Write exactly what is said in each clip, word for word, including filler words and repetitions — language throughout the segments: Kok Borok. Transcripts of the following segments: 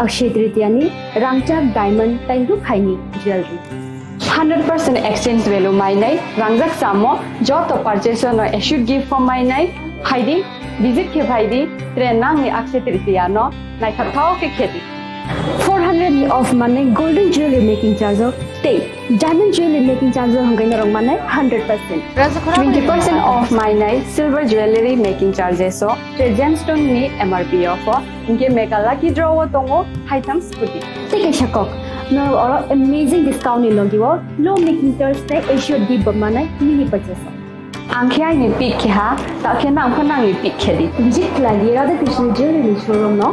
Akshaya Tritiya ni rangchak diamond tei rukhaini jewelry. Hundred percent exchange value mainai, rangjak chamo joto purchase no assured gift form mainai, phaidi, visit khe phaidi, tre nangni Akshaya Tritiya no naitharthao khe khedi. Four hundred ni off manai golden jewelry making charge o tei diamond jewelry making charge o hwnkhai norok manai hundred percent. Twenty percent off mainai silver jewelry making charges o, tre gemstone ni M R P off o, hinkhe mega lucky draw o tongo haitham scooty. Tei kaisa kok, norok oro amazing discount ni logi o low making charge tei assured gift bo manai mini purchase o. Ang khe aini pick khe ha, ta khe nang pho nangni pick khe di. Visit khlai di Radha Krishna Jewelry showroom no,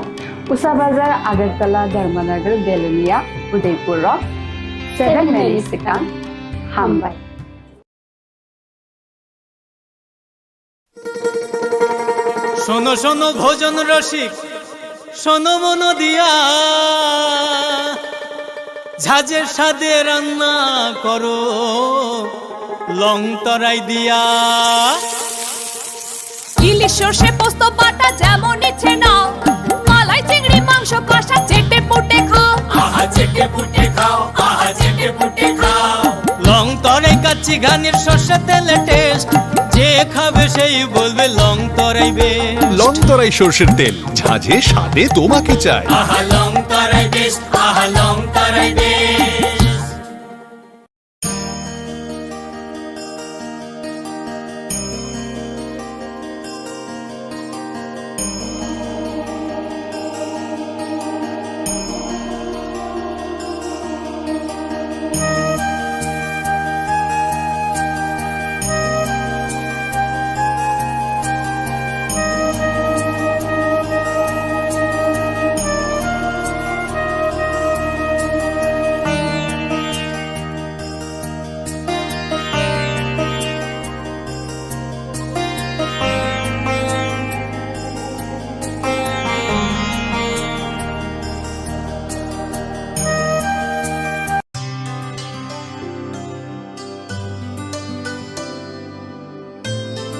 Usa Bazar, Agartala, Dharmanagar, Belonia, Udaipur rok, seven minutes swkang. Hambai. শোনো শোনো ভোজন রসিক, শোনো মন দিয়া, ঝাঁঝের স্বাদে রান্না করো লং তরাই দিয়া। ইলিশ সর্ষে পোস্ত বাটা যেমন ইচ্ছে নাও, মালাই চিংড়ি মাংস কষা চেটে পুটে খাও। আহা চেটে পুটে খাও, আহা চেটে পুটে খাও। লং তরাই কাচ্চি ঘানির সর্ষে তেলে টেস্ট, যে খাবে সেই বলবে Longtharai best. Longtharai সর্ষের তেল, ঝাঁঝে স্বাদে তোমাকে চাই। আহা লং তরাই বেস্ট, আহা Longtharai best.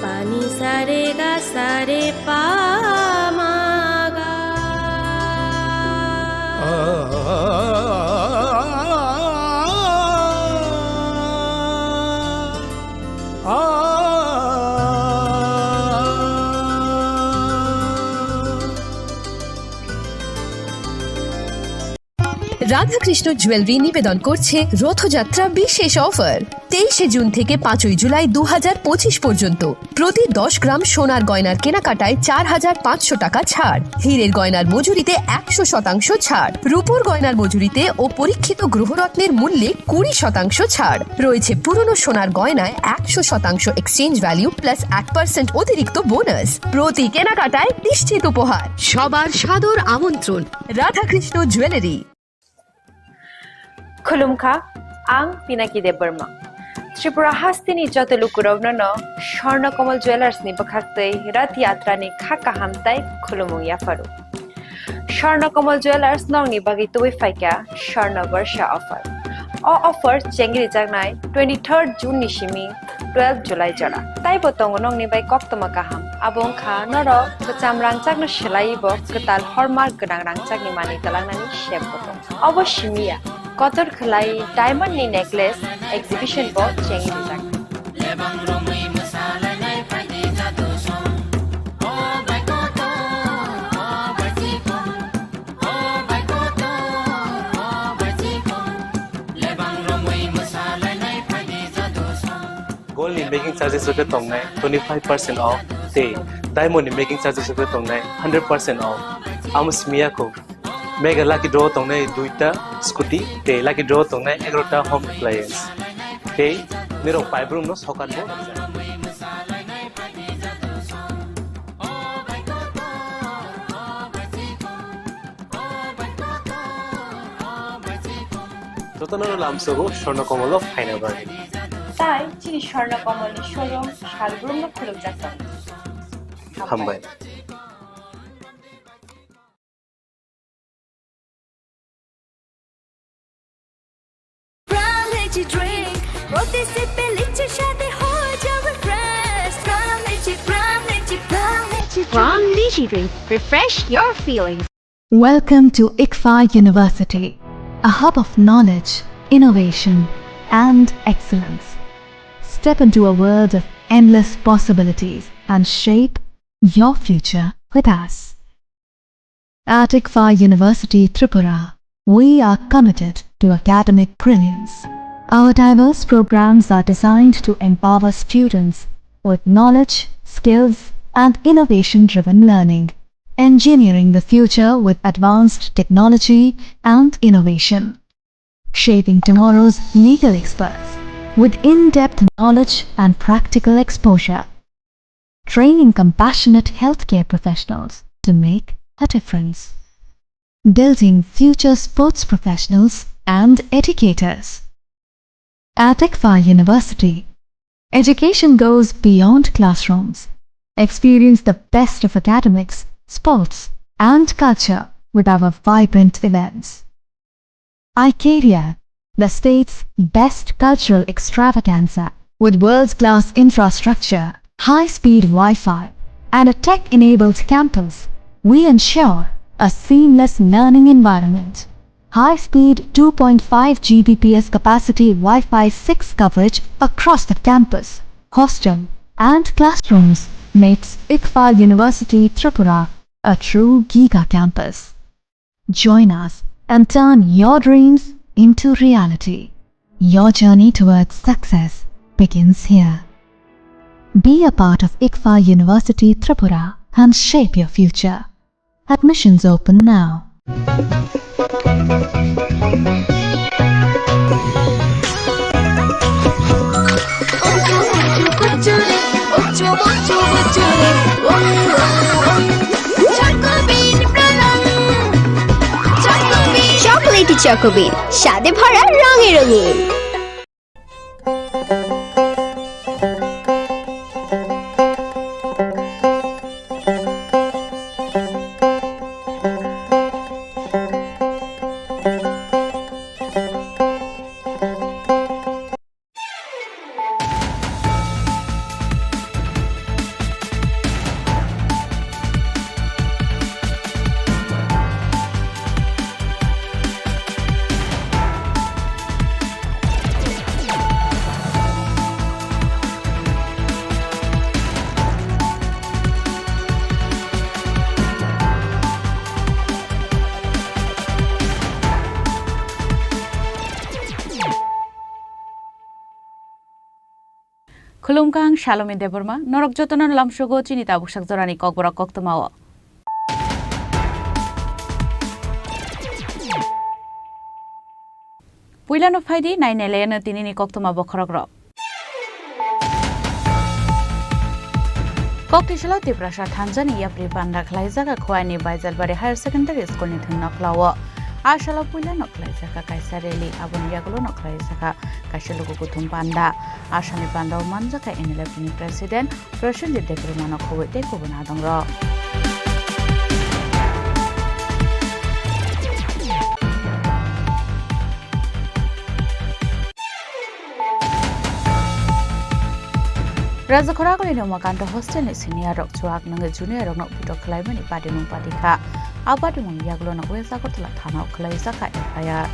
Pani sare ga sare pa ma ga. Radhakrishna jewellery নিবেদন করছে রথযাত্রা বিশেষ অফার। তেইশে জুন থেকে পাঁচই জুলাই দু হাজার পঁচিশ পর্যন্ত প্রতি দশ গ্রাম সোনার গয়নার কেনাকাটায় চার হাজার পাঁচশো টাকা ছাড়, হীরের গয়নার মজুরিতে একশো শতাংশ ছাড়, রূপোর গয়নার মজুরিতে ও পরীক্ষিত গ্রহরত্নের মূল্যে কুড়ি শতাংশ ছাড়। রয়েছে পুরনো সোনার গয়নায় একশো শতাংশ এক্সচেঞ্জ ভ্যালু প্লাস এক পার্সেন্ট অতিরিক্ত বোনাস। প্রতি কেনাকাটায় নিশ্চিত উপহার। সবার সাদর আমন্ত্রণ Radhakrishna jewellery. Khulumkha, ang Pinaki Debbarma. Tripura hasteni joto lukurokno no Swarna Kamal Jewellers ni bwkhaktwi Rath Yatra ni kha kaham tai khulumung yapharu. Swarna Kamal Jewellers nokni bagwi tubui phaikha Swarna Barsha offer. O offer chengrijaknai twenty-third June ni simi twelve July jora. Taibo tongo nokni bai koktwma kaham. Abo wngkha norok kwcham rangchakno swlaiwi bo kwtal hallmark gwnang rangchakni manwi twlangnani sep bo tongo. Obo simi ya, kotor khwlai diamond ni necklace exhibition bo chengwi rijak. Gold ni making charges rok khe tongnai twenty five percent off tei diamond ni making charges rok khe tongnai hundred percent off. Amo simi ya kho. Mega lucky draw tongnai duita scooty tei lucky draw tongnai egarota home appliance. Tei nirok paibrum no sokat bo rijak. Jotono lamsogo Swarna Kamal o phaina bagwi. Tai chini Swarna Kamal ni showroom salbrum no khulukjak tongo. Hambai. Brown Lychee drink. প্রতি সিপে লিচির স্বাদে হয়ে যাবে fresh। Brown Lychee, Brown Lychee, Brown Lychee drink। Brown Lychee drink। Refresh your feelings। Welcome to ICFAI University, a hub of knowledge, innovation, and excellence. Step into a world of endless possibilities and shape your future with us. At ICFAI University Tripura, we are committed to academic brilliance. Our diverse programs are designed to empower students with knowledge, skills, and innovation-driven learning, engineering the future with advanced technology and innovation, shaping tomorrow's legal experts with in-depth knowledge and practical exposure, training compassionate healthcare professionals to make a difference, building future sports professionals and educators. At ICFAI University, education goes beyond classrooms. Experience the best of academics, sports, and culture with our vibrant events. iCaria, the state's best cultural extravaganza, with world-class infrastructure, high-speed Wi-Fi, and a tech-enabled campus, we ensure a seamless learning environment. High-speed two point five G B P S capacity Wi-Fi six coverage across the campus, hostel, and classrooms makes ICFAI University Tripura a true giga campus. Join us and turn your dreams into reality. Your journey towards success begins here. Be a part of ICFAI University Tripura and shape your future. Admissions open now. Chocolatey Choco Bean, স্বাদে ভরা রঙে রঙিন। Khulumkha, ang Salomi Debbarma, norok jotono lamsogo chini tabuksak jorani kokborok koktwmao. Puilano phaidi, nainailaino tinini koktwma bokhorokrok. Kokthwisalo Tiprasa thansa ni yapri panda khlaijak Khowai ni Baijalbari Higher Secondary School ni thwngno khlao. A salo puilano khlaijak kaisa rally, aboni yagulo no khlaijak kaisa luku kuthum panda. Asani panda o manjak N L F ni President Prosenjit Debbarma no khobwi tei kubun adongrok. Rajakhor agulini Umakanta hostel ni senior rok chuak nangwi junior rokno putok khlaimani patimung patikha. A patimung yagulono West Agartala thana o khlaijak kha F I R.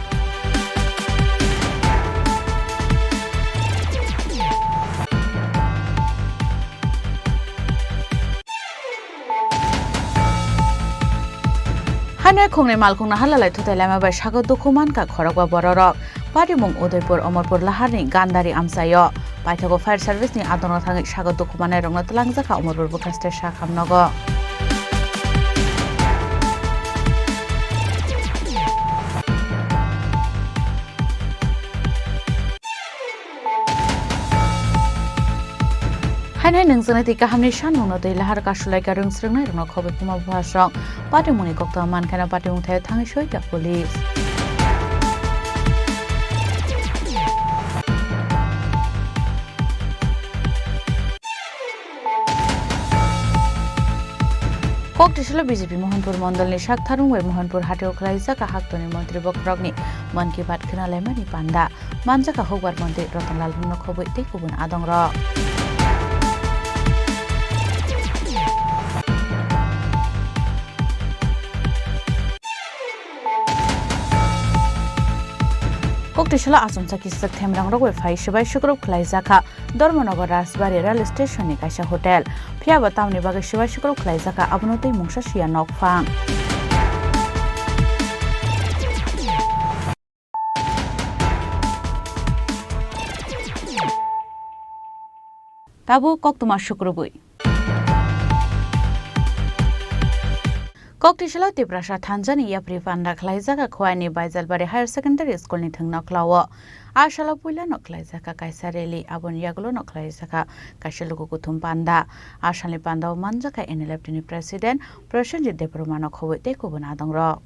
Haino khongni malkhung naharlalai thutai lama bai sago dukhu mankha khorokba bororok. Patimung Udaipur Omorpur Laharni Gandari amchaio. Paithago fire service ni adongo thangwi sago dukhu manai rokno twlangjakha Omorpur Bwkhaste Sakham nogo. Hainai nungjaknai tei kahamni sanmungno twi lahar kasulaika rwng srwngnairokno khobwi phuma buhasrok patimungni koktwma mankheno patimung thaio thangwi soita police. Kokthwisalo B J P Mohanpur mondolni sak tharung bai Mohanpur hatio khlaijak haktoni montri bokhorokni Mann Ki Baat khwnalaimani panda. Manjak hukbar montri Ratan Lal Rungno khobwi tei kubun adongrok. Koktisalo achomsa kisijak themrangrok bai phai swbai sukrub khlaijak kha Dharmanagar Rajbari rail station ni kaisa hotel. Phiya ba tamoni bagwi swbai sukrub khlaijak kha abono twi mungsa siya nokphang. Tabuk koktwma sukrubwi. Koktisalo Tiprasa thansa ni yapri panda khlaijak kha Khowai ni Baijalbari Higher Secondary School ni thwngno khlao. A salo puila no khlaijak kha kaisa rally, aboni yagulo no khlaijak kha kaisa luku kuthum panda. A salni panda o manjak kha N L F T ni President Prosenjit Debbarma no khobwi tei kubun adongrok.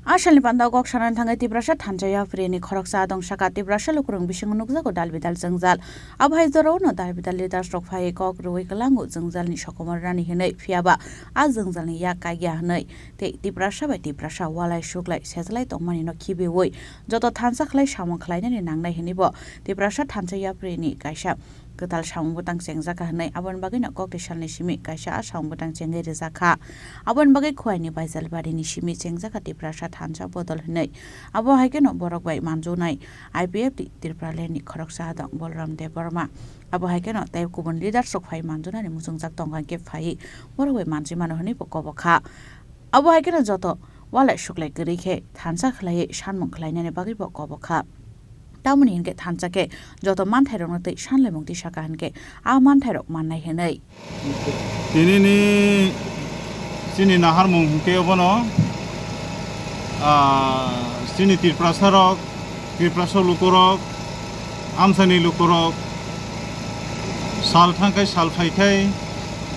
A salni panda o kok sanani thangwi Tiprasa thansa yapri ni khoroksa adong saka Tiprasa lukurok bisingo nukjago dal bidal jwngjal. Abo hai jorao no dal bidal leaders rok phaiwi kok rwui kwlango jwngjalni sokomor rani hinwi, phiyaba a jwngjalni yak kaikya hinwi tei Tiprasa bai Tiprasa walai suklai sejalai tongmani no khibiui joto thansa khlai samung khlainani nangnai hinwi bo Tiprasa thansa yapri ni kaisa kwtal samung bwtang chengjak kha hinwi aboni bagwi no kokti salni simi kaisa a samung bwtang chengwi rijak kha. Aboni bagwi Khowai ni Baijalbari ni simi chengjak kha Tiprasa thansa bodol hinwi. Abo hai kheno borok bai manjunai I P F T Tripura land ni khoroksa adong Bolram Debbarma. Abo hai kheno tei kubun leaders rok phai manjunani muchungjak tongkha hinkhe phai borok bai manjui mano hinwi bo kobok kha. Abo hai kheno joto walai suklai kwrwi khe thansa khlaiwi sanmung khlainani bagwi bo kobok kha. Tamoni hinkhe thansa khe joto manthairokno twi sanlaimung twi saka hinkhe a manthairok mannai hinwi. Tinini chini naharmung hinkhe obono, ah, chini Tiprasarok, Tiprasa lukurok, amchaini lukurok sal thangkhai sal phaikhai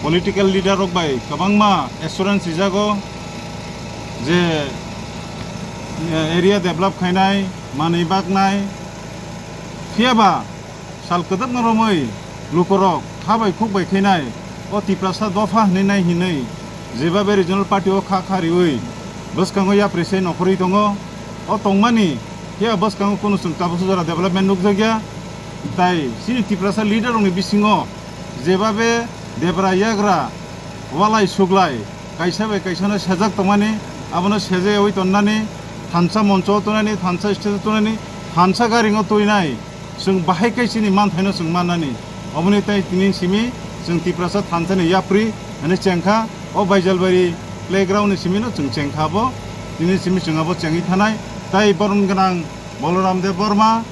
political leaderrok bai kwbangma assurance rijago je, eh, area develop khainai, manwi baknai, phiyaba sal kwdwkma romwi lukurok kha bai khuk bai khainai o Tiprasa dopha hinwi nai hinwi jebabe regional party o kha kha riwi bwskango yapri se nokhorwi tongo. O tongmani phiya bwskango kunu chwng tabuksa jora development nukjakya. Tai chini Tiprasa leader rokni bisingo jebabe debra yagra walai suglai kaisa bai kaisano sejak tongmani, abono sejeyawi tonnani, thansa moncho tonani, thansa stage tonani, thansa garingo tuinai, chwng bahai khe chini manthaino chwng mannani. Oboni tai tini simi chwng Tiprasa thansani yapri hwnwi chengkha, o Baijalbari playground ni simi no chwng chengkha bo, tini simi chwng abo chengwi thanai. Tai borom gwnang Balaram Debbarma,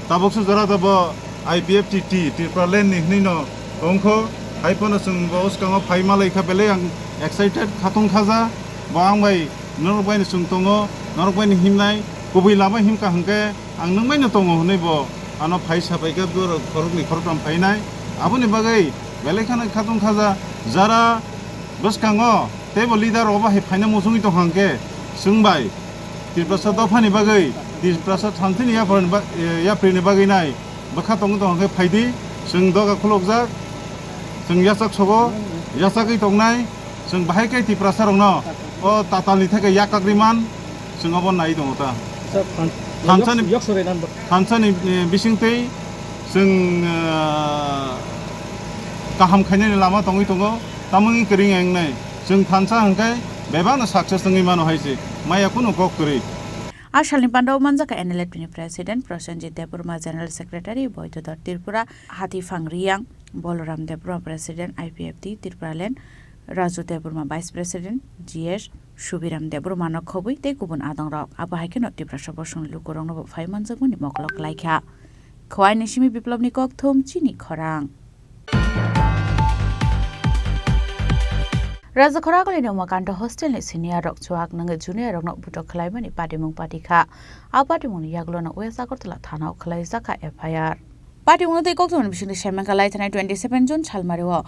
tabuksa jora da bo I P F T T Tripura land ni hwnwi no tongkho, hai phano chwng bo bwskango phai malai kha, belai ang excited khatung khaja, bo ang bai norok bai no chwng tongo, norok bai no himnai, kubui lama himkha hwnkhe, ang nwng bai no tongo hwnwi bo ano phai sapai kha, borok khoroknwi khoroktham phainai. Aboni bagwi belai kheno khatung khaja, jara bwskango teibo leader rok bahai phaina muchungwi tongkha hwnkhe chwng bai Tiprasa dophani bagwi, Tiprasa thansini yaphani ba-, eh, yaprini bagwi nai bwkha tongwi tongkha hwnkhe phaidi, chwng doga khulukjak, chwng yachak sogo, yachagwi tongnai. Chwng bahai khe Tiprasa rokno o tatalni theke yak kagri man, chwng obo nai tongo ta. Sir, than-, Thansani, yok, yok sorai nan bo. Thansani, eh, bisingtwi chwng, eh, kaham khainani lama tongwi tongo, tamungni kwrwng wngnai. Chwng thansa hwnkhe bebakno success wngwi mano hai se, maya kunu kok kwrwi. A salni pandao manjak kha N L F T ni President Prosenjit Debbarma, General Secretary Boidodor Tripura, Hatiphang Riyang, Balaram Debbarma, President I P F T Tripura Land, Raju Debbarma, Vice President, G S Subiram Debbarma no khobwi tei kubun adongrok. Abo hai kheno Tiprasa bosongni lukurokno bo phai manjakmani mokolo klaikha. Khowai ni simi Biplobni kokthum chini khorang. Rajakhora Akolini Umakanta hostel ni senior rok chuak nangwi junior rokno butok khlaimani patimung patikha. A patimungni yagulono West Agartala thanao khwlaijakha F I R. Patimungno tei koktwmani bisingtwi saimankha lai thanai twenty seven June salmario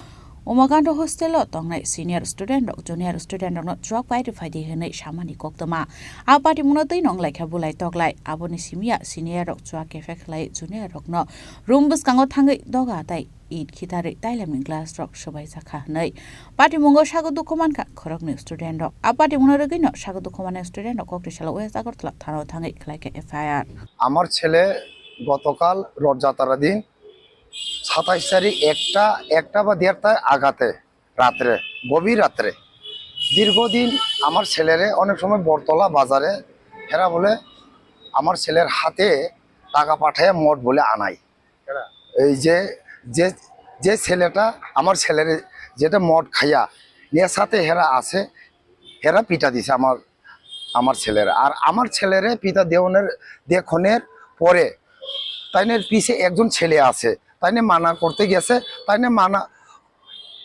Umakanta hostel o tongnai senior student rok junior student rokno chuak pai rwphaidi hwnwi samani koktwma. A patimungno twi nonglaikha bulai toklai. Aboni simiya senior rok chuak kephe khlai junior rokno room bwskango thangwi doga tai it khitarwi tailamni glass rok swbaijak kha hwnwi patimungo sago dukhu mankha khoroknwi student rok. A patimungno rwgwino sago dukhu manwi student rok kokri salo West Agartala thana-o thangwi khlaikha F I R. আমার ছেলে গতকাল রথযাত্রার দিন সাতাইশ তারিখ একটা, একটা বা দেড়টা আঘাতে রাত্রে, গভীর রাত্রে, দীর্ঘদিন আমার ছেলেরে অনেক সময় বটতলা বাজারে হেরা বলে আমার ছেলের হাতে টাকা পাঠায় মদ বলে আনাই। এই যে, যে, যে ছেলেটা আমার ছেলের যেটা মদ খাইয়া নেশাতে হেরা আছে, হেরা পিটা দিছে আমার, আমার ছেলের। আর আমার ছেলেরে পিটা দেওয়ানোর, দেখনের পরে তাইনের পিছে একজন ছেলে আছে, তাইনে মানা করতে গেছে, তাইনে মানা,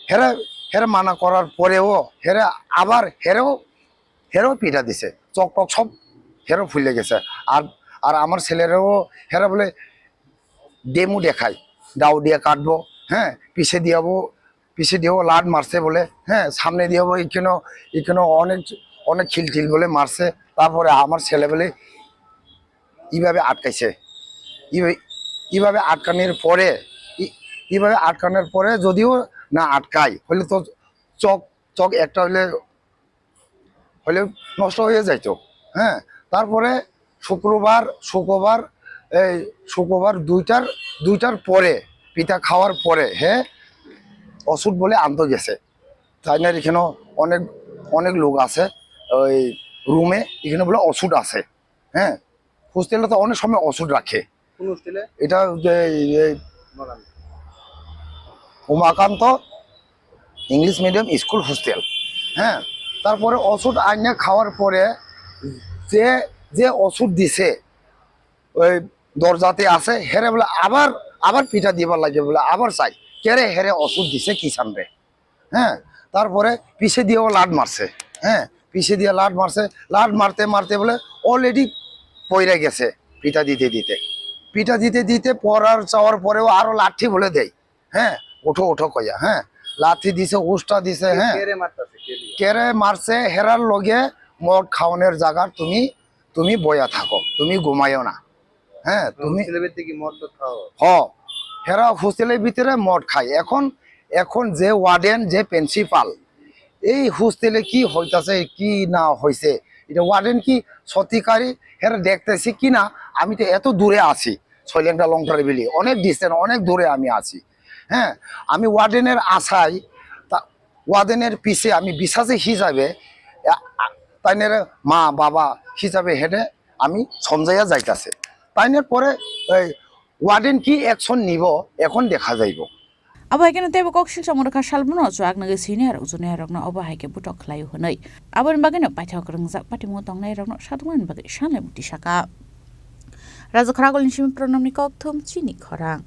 হেরা, হেরা মানা করার পরেও হেরা আবার হেরেও, হেরেও পিটা দিছে, চক টক সব হেরেও ফুলে গেছে। আর, আর আমার ছেলেরেও হেরা বলে ডেমো দেখায়, দাও দিয়ে কাটবো, হ্যাঁ, পিছে দিয়াবো, পিছে দিয়েও লাত মারছে বলে, হ্যাঁ, সামনে দিয়েও এখানেও, এখানেও অনেক, অনেক খিল টিল বলে মারছে। তারপরে আমার ছেলে বলে এইভাবে আটকাইছে। এইভাবে, এইভাবে আটকানোর পরে, এই-, এইভাবে আটকানোর পরে যদিও না আটকায়, হইলে তো চক, চক একটা হইলে, হইলে নষ্ট হয়ে যাইতো। হ্যাঁ, তারপরে শুক্রবার, শুক্রবার, এই শুক্রবার দুইটার, দুইটার পরে, পিঠা খাওয়ার পরে, হ্যাঁ, ওষুধ বলে আনতে গেছে। চাইনার এখানেও অনেক, অনেক লোক আছে, ওই রুমে এখানে বলে ওষুধ আছে। হ্যাঁ, হোস্টেলে তো অনেক সময় ওষুধ রাখে। কোন হোস্টেলে? এটা যে এই Umakanta. Umakanta English medium school hostel. হ্যাঁ, তারপরে ওষুধ আনিয়ে খাওয়ার পরে যে, যে ওষুধ দিছে, ওই দরজাতে আছে, হেরে বলে আবার, আবার পিঠা দিবার লাগে বলে আবার চাই। কেরে হেরে ওষুধ দিছে কিষানরে। হ্যাঁ, তারপরে পিছে দিয়েও লাত মারছে। হ্যাঁ, পিছে দিয়ে লাত মারছে, লাত মারতে মারতে বলে অলরেডি পইরা গেছে পিঠা দিতে দিতে। পিঠা দিতে দিতে পড়ার চাওয়ার পরেও আরো লাঠি বলে দেয়। হ্যাঁ, উঠো উঠো কইয়া, হ্যাঁ, লাথি দিছে, উষ্টা দিছে। কে-, হ্যাঁ, কেরে মারতাছে, কে দিয়ে? কেরে মারছে, হেরার লগে মদ খাওয়ানোর জায়গার তুমি, তুমি বয়া থাকো, তুমি ঘুমাইও না। হ্যাঁ, তুমি হোস্টেলের ভিতরে কি মদ টদ খাও? হ, হেরা হোস্টেলের ভিতরে মদ খায়। এখন, এখন যে ওয়ার্ডেন, যে প্রিন্সিপাল, এই হোস্টেলে কি হইতাছে, কি না হইছে, এটা ওয়ার্ডেন কি সত্যিকারই হেরা দেখতেছি কি না? আমি তো এত দূরে আছি, ছয়লেংটা লংটার বিলি, অনেক ডিস্টেন্স, অনেক দূরে আমি আছি। হ্যাঁ, আমি ওয়ার্ডেনের আশায়, তা-, ওয়ার্ডেনের পিছে আমি বিশ্বাসী হিসাবে, আ, আ, তাইনের মা বাবা হিসাবে হেঁটে আমি সমঝাইয়া যাইতাছে। তাইনের পরে এই ওয়ার্ডেন কি অ্যাকশন নিব, এখন দেখা যাইব। Abo hai kheno teibo kok silchamo rwkha, salbruno chuak nugwi siniya rok junior rokno obo hai khe butok khlaio hwnwi. Aboni bagwino paithak rwngjak patimung tongnairokno sadoknani bagwi sanlai muti saka. Raja Khoragulni simi Pranamni kokthum chini khorang.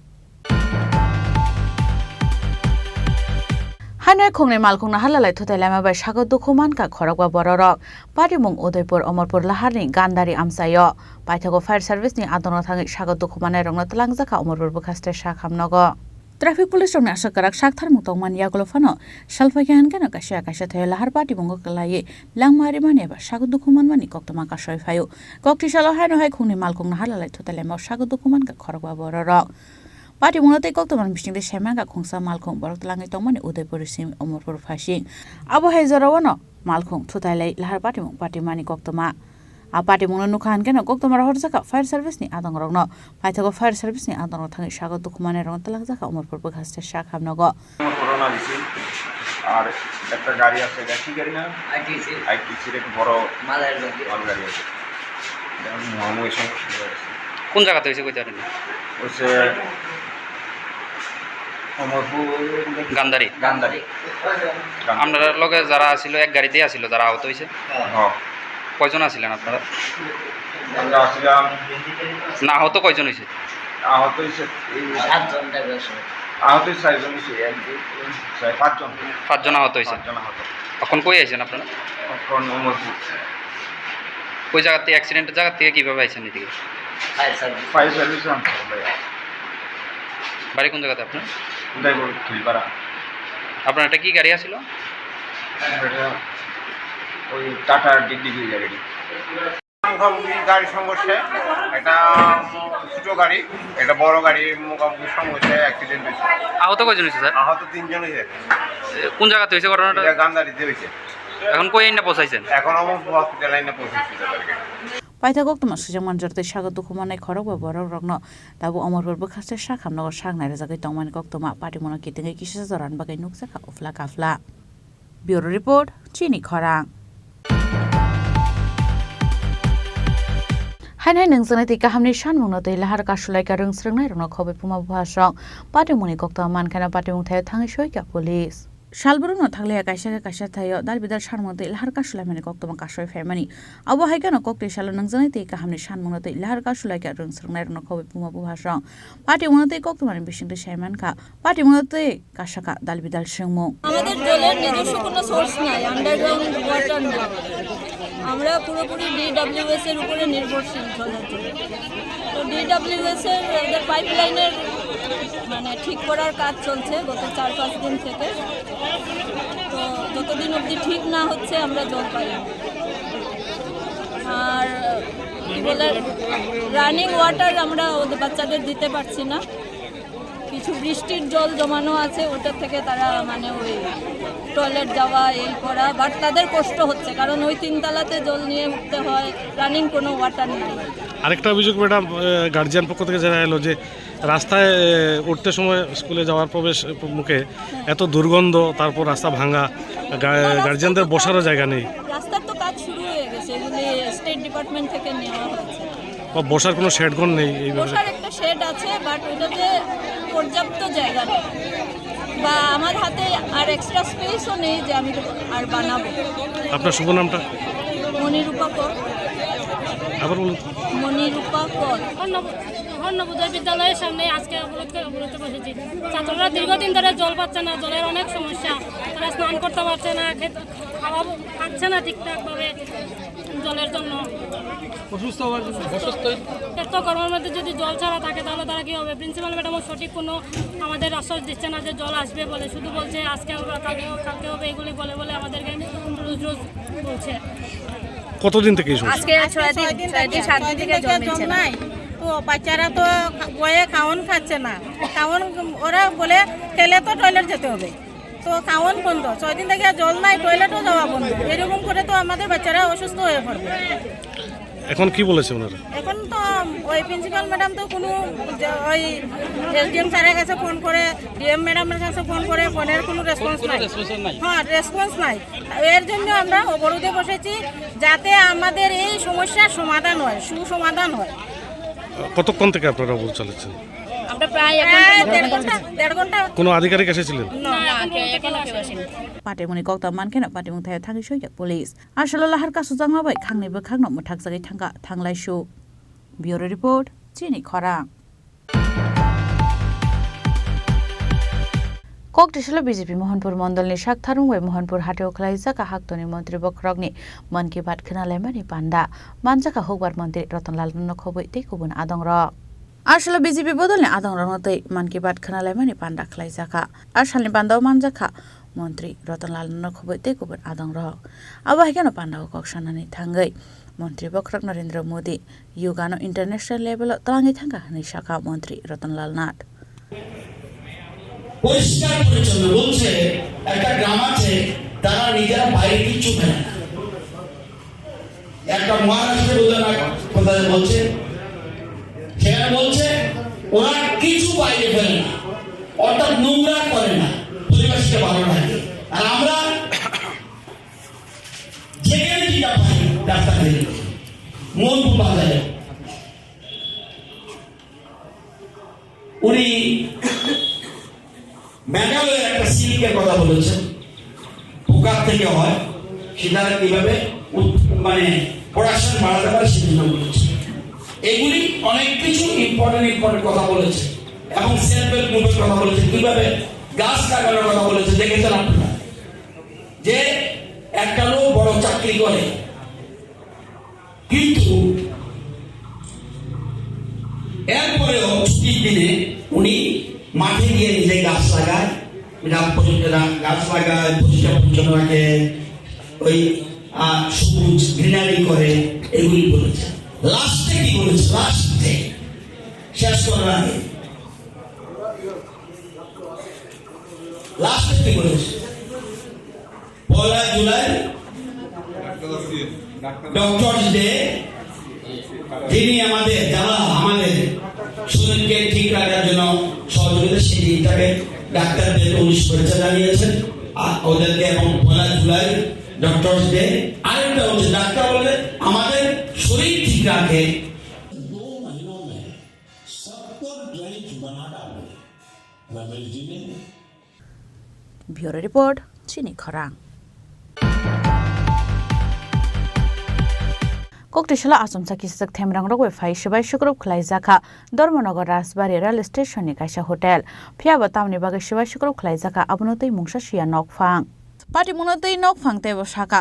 Haino khongnwi malkhungno halalai thutai laima bai sago dukhu mankha khorokba bororok. Patimung Udaipur Omorpur Laharni Gandari amchaio. Paithago fire service ni adongo thangwi sago dukhu mannairokno twlangjakha Omorpur bwkhaste sak hamnogo. Traffic police rokni aswk kwrak sak tharmung tongmani yagulo phano salphaikha hwnkhe no kaisa kaisa thaio lahar patimungo kwlaiwi langma rimani eba sago dukhu manmani koktwma kasoi phaio. Koktwi salo haino hai khungni malkhungno halalai thutai laima sago dukhu mankha khorokba bororok. Patimungno tei koktwmani bisingtwi saimankha khungsa malkhung borok twlangwi tongmani Udaipur sim Omorpur phasing. Abo hai jorao no malkhung thutai lai lahar patimung patimani koktwma. A patimungno nukha hwnkhe no koktwma rohorjakha fire service ni adongrokno. Paithago fire service ni adongrok thangwi sago dukhu manwi rokno twlangjakha Omorpur bwkhaste sak hamnogo. আমার করোনা দিছি। আর একটা গাড়ি আছে, এটা কি গাড়ি না? আইটিসি। আইটিসির এক বড় মালগাড়ি আছে। মালগাড়ি আছে। এটা মহাময় সংঘর্ষ হয়ে গেছে। কোন জায়গাতে হয়েছে কইতে পারেন? হচ্ছে অমরপুর গান্ধারী। গান্ধারী। গান্ধারী। আপনার লগে যারা আছিল এক গাড়িতেই আছিল, যারা আহত হয়েছে? হ্যাঁ। কয়জন আছিলেন আপনারা? আমরা আছিলাম। না, আহত কয়জন হয়েছে? আহত হয়েছে এই সাতজন ড্রাইভার সহ। আহত হয়েছে চারজন হয়েছে, এক, দুই, তিন, চার, পাঁচজন। পাঁচজন আহত হয়েছে? পাঁচজন আহত। এখন কই আছেন আপনারা? এখন অমরপুর। ওই জায়গা থেকে, অ্যাক্সিডেন্টের জায়গা থেকে কিভাবে আইছেন এদিকে? Fire service. ফায়ার সার্ভিস আনতে হবে। বাড়ি কোন জায়গাতে আপনার? উদয়পুর, খিলপাড়া। আপনার এটা কি গাড়ি আছিল? এটা ওই টাটা ডিডিভি গাড়ি। মুখামুখি গাড়ির সংঘর্ষে একটা ছোট গাড়ি, একটা বড় গাড়ির মুখামুখি সংঘর্ষে অ্যাক্সিডেন্ট হয়েছে। আহত কয়জন হয়েছে, স্যার? আহত তিনজন হয়েছে। এ, কোন জায়গাতে হয়েছে ঘটনাটা? এটা গান্ধারিতে হয়েছে। এখন কই আইনা পৌঁছাইছেন? এখন অমরপুর হসপিটাল আইনা পৌঁছাইছি তাদেরকে। Paithak koktwma swijak manjak tei sago dukhu mannai khorokba borok rokno tabuk Omorpur bwkhaste sak hamnogo sak nairijagwi tongmani koktwma patimungno kitingwi kisa jorani bagwi nukjakha uphla kaphla. Bureau Report, Chini Khorang. Hainai nungjaknai tei kahamni sanmungno tei lahar kasulaikha rwngsrwngnairokno khobwi puma buphasrok patimungni koktwma mankheno patimung thaio thangwi soikha police. Salbrumno thaklaiya kaisa khe kaisa thaio dal bidal sanmung tei lahar kasulaimani koktwma kasui phaimani. Abo hai kheno koktwi salo nungjaknai tei kahamni sanmungno tei lahar kasulaikha rwngsrwngnairokno khobwi puma buphasrok patimungno tei koktwmani bisingtwi saimankha. Patimungno tei kasaka dal bidal swngmung. আমাদের জলের নিজস্ব কোনো সোর্স নাই, underground water নেই। আমরা পুরোপুরি ডিডব্লিউএস এর উপরে নির্ভরশীল জলের জন্য। তো ডিডব্লিউএস এর ওদের পাইপলাইনের মানে ঠিক করার কাজ চলছে গত চার পাঁচ দিন থেকে। তো যতদিন অবধি ঠিক না হচ্ছে আমরা জল পাই না। আর কি বলে, রানিং ওয়াটার আমরা ওদের বাচ্চাদের দিতে পারছি না। কিছু বৃষ্টির জল জমানো আছে, ওটা থেকে তারা মানে ওই টয়লেট যাওয়া এই করা, বাট তাদের কষ্ট হচ্ছে, কারণ ওই তিনতলাতে জল নিয়ে উঠতে হয়, রানিং কোনো ওয়াটার নেই। আরেকটা অভিযোগ, ম্যাডাম, গার্জিয়ান পক্ষ থেকে জানা এলো যে রাস্তায়, এ, উঠতে সময় স্কুলে যাওয়ার প্রবেশ মুখে এত দুর্গন্ধ, তারপর রাস্তা ভাঙা, গা-, গার্জিয়ানদের বসারও জায়গা নেই। রাস্তার তো কাজ শুরু হয়ে গেছে, এগুলি স্টেট ডিপার্টমেন্ট থেকে নেওয়া হয়েছে। বা বসার কোনো শেড ঘর নেই এইভাবে? বসার একটা শেড আছে, বাট ওটাতে পর্যাপ্ত জায়গা নেই, বা আমার হাতে আর এক্সট্রা স্পেসও নেই যে আমি আর বানাবো। আপনার শুভ নামটা? মণিরূপা কর। আবার বলুন। মণিরূপা কর। অন্নবোধ-, অন্নবোধয় বিদ্যালয়ের সামনে আজকে অবরোধ করে, অবরোধে বসেছি। ছাত্ররা দীর্ঘদিন ধরে জল পাচ্ছে না, জলের অনেক সমস্যা, তারা স্নান করতে পারছে না, খেতে, খাওয়া খাচ্ছে না ঠিকঠাকভাবে জলের জন্য। অসুস্থ হওয়ার জন্য। অসুস্থ হয়ে এত গরমের মধ্যে যদি জল ছাড়া থাকে, তাহলে তারা কি হবে? প্রিন্সিপাল ম্যাডামও সঠিক কোনো আমাদের আশ্বাস দিচ্ছে না যে জল আসবে বলে, শুধু বলছে আজকে হবে, কালকে, কালকে হবে, এগুলি বলে বলে আমাদেরকে রোজ রোজ বলছে। কতদিন থেকে এই সমস্যা? আজকে ছয় দিন, ছয় দিন, সাত দিন থেকে জল নিচ্ছে না। নাই। তো বাচ্চারা তো খা-, বয়ে খাওন খাচ্ছে না। খাওন ওরা বলে, "খেলে তো টয়লেট যেতে হবে।" তো খাওন বন্ধ, ছয় দিন থেকে জল নাই, টয়লেটও যাওয়া বন্ধ। এরকম করে তো আমাদের বাচ্চারা অসুস্থ হয়ে পড়বে। এখন কি বলেছে ওনারা? এখন তো ওই প্রিন্সিপাল ম্যাডাম তো কোনো যে ওই এসডিএম স্যারের কাছে ফোন করে, ডিএম ম্যাডামের কাছে ফোন করে, ফোনের কোনো রেসপন্স নাই। রেসপন্স নাই। হ্যাঁ, রেসপন্স নাই। এর জন্য আমরা অবরোধে বসেছি, যাতে আমাদের এই সমস্যার সমাধান হয়, সুসমাধান হয়। কতক্ষণ থেকে আপনারা অবরোধ চালাচ্ছেন? আমরা প্রায় এক ঘন্টার প্রায় মতো দেড় ঘন্টা, বসেছি। দেড় ঘন্টা। কোনো আধিকারিক এসেছিলেন? না, না, না, এখন কে-, পর্যন্ত এখনো কেউ আসেনি। Patimungni kokta mankheno patimung thaio thangwi soikha police. Asalo lahar kasujakma bai khangni bwkhakno mwthakjagwi thangkha thanglaisu. Bureau Report, Chini Khorang. Kok tisalo B J P Mohanpur mondolni sak tharung bai Mohanpur hateo khwlaijak a haktoni montri bokhorokni Mann Ki Baat khwnalaimani panda. Manjakha hukbar montri Ratan Lal Nono khobwi tei kubun adongrok. Asalo B J P bodolni adongrokno tei Mann Ki Baat khwnalaimani panda khwlaijakha. A salni pandao manjakha montri Ratan Lal Nono khobwi tei kubun adongrok. Abo hai kheno pandao kok sanani thangwi montri bokhorok Narendra Modi yogano international level o twlangwi thangkha hwnwi sakha montri Ratan Lal Nath. পরিষ্কার পরিচ্ছন্ন বলছে, একটা গ্রাম আছে, তারা নিজেরা বাইরে কিচ্ছু ফেলে না। একটা মহারাষ্ট্রে বোধহয় না কোথায় বলছে, সেখানে বলছে ওরা কিছু বাইরে ফেলে না, অর্থাৎ নোংরা করে না, পরিবেশকে ভালো রাখে। আর আমরা যেখানে যেটা পাই রাস্তা ফেলে, মন বাজারে উনি মেঘালয়ের একটা সিল্কের কথা বলেছেন, পোকার থেকে হয়, সেটা কিভাবে উৎ-, মানে প্রোডাকশন বাড়াতে পারে সেজন্য বলেছেন। এগুলি অনেক কিছু ইম্পর্টেন্ট ইম্পর্টেন্ট কথা বলেছে এবং সেলফ হেল্প গ্রুপের কথা বলেছে, কিভাবে গাছ লাগানোর কথা বলেছে, দেখেছেন আপনারা যে একটা লোক বড় চাকরি করে, কিন্তু এরপরেও ছুটির দিনে উনি মাঠে গিয়ে নিজে গাছ লাগায়, গাছ পরি-, রা-, গাছ লাগায়, পরিষ্কার পরিচ্ছন্ন রাখে, ওই আহ, সবুজ, গ্রিনারি করে, এগুলি বলেছে। লাস্টে কি বলেছে? লাস্টে, শেষ করার আগে, লাস্টে কি বলেছে? পয়লা জুলাই ডক্টর ডে, যিনি আমাদের যারা আমাদের শরীরকে ঠিক রাখার জন্য সহযোগিতা, সেই দিনটাকে ডাক্তারদের উনি শুভেচ্ছা জানিয়েছেন। আর ওদেরকে এবং পয়লা জুলাই ডক্টর ডে। আরেকটা হচ্ছে ডাক্তার বলে আমাদের শরীর ঠিক রাখে। दो महीनों में सत्तर क्लिनिक बना डाले रमेश जी ने। Bureau Report, Chini Khorang. Koktisala achomsa kisijak themrang rok bai phai sibai sukrub khwlaijakha Dharmanagar Rajbari rail station ni kaisa hotel. Phiyaba tamni bagwi sibai sukrub khwlaijakha abono twi mungsa siya nokphang. Patimungno twi nokphang teibo sakha.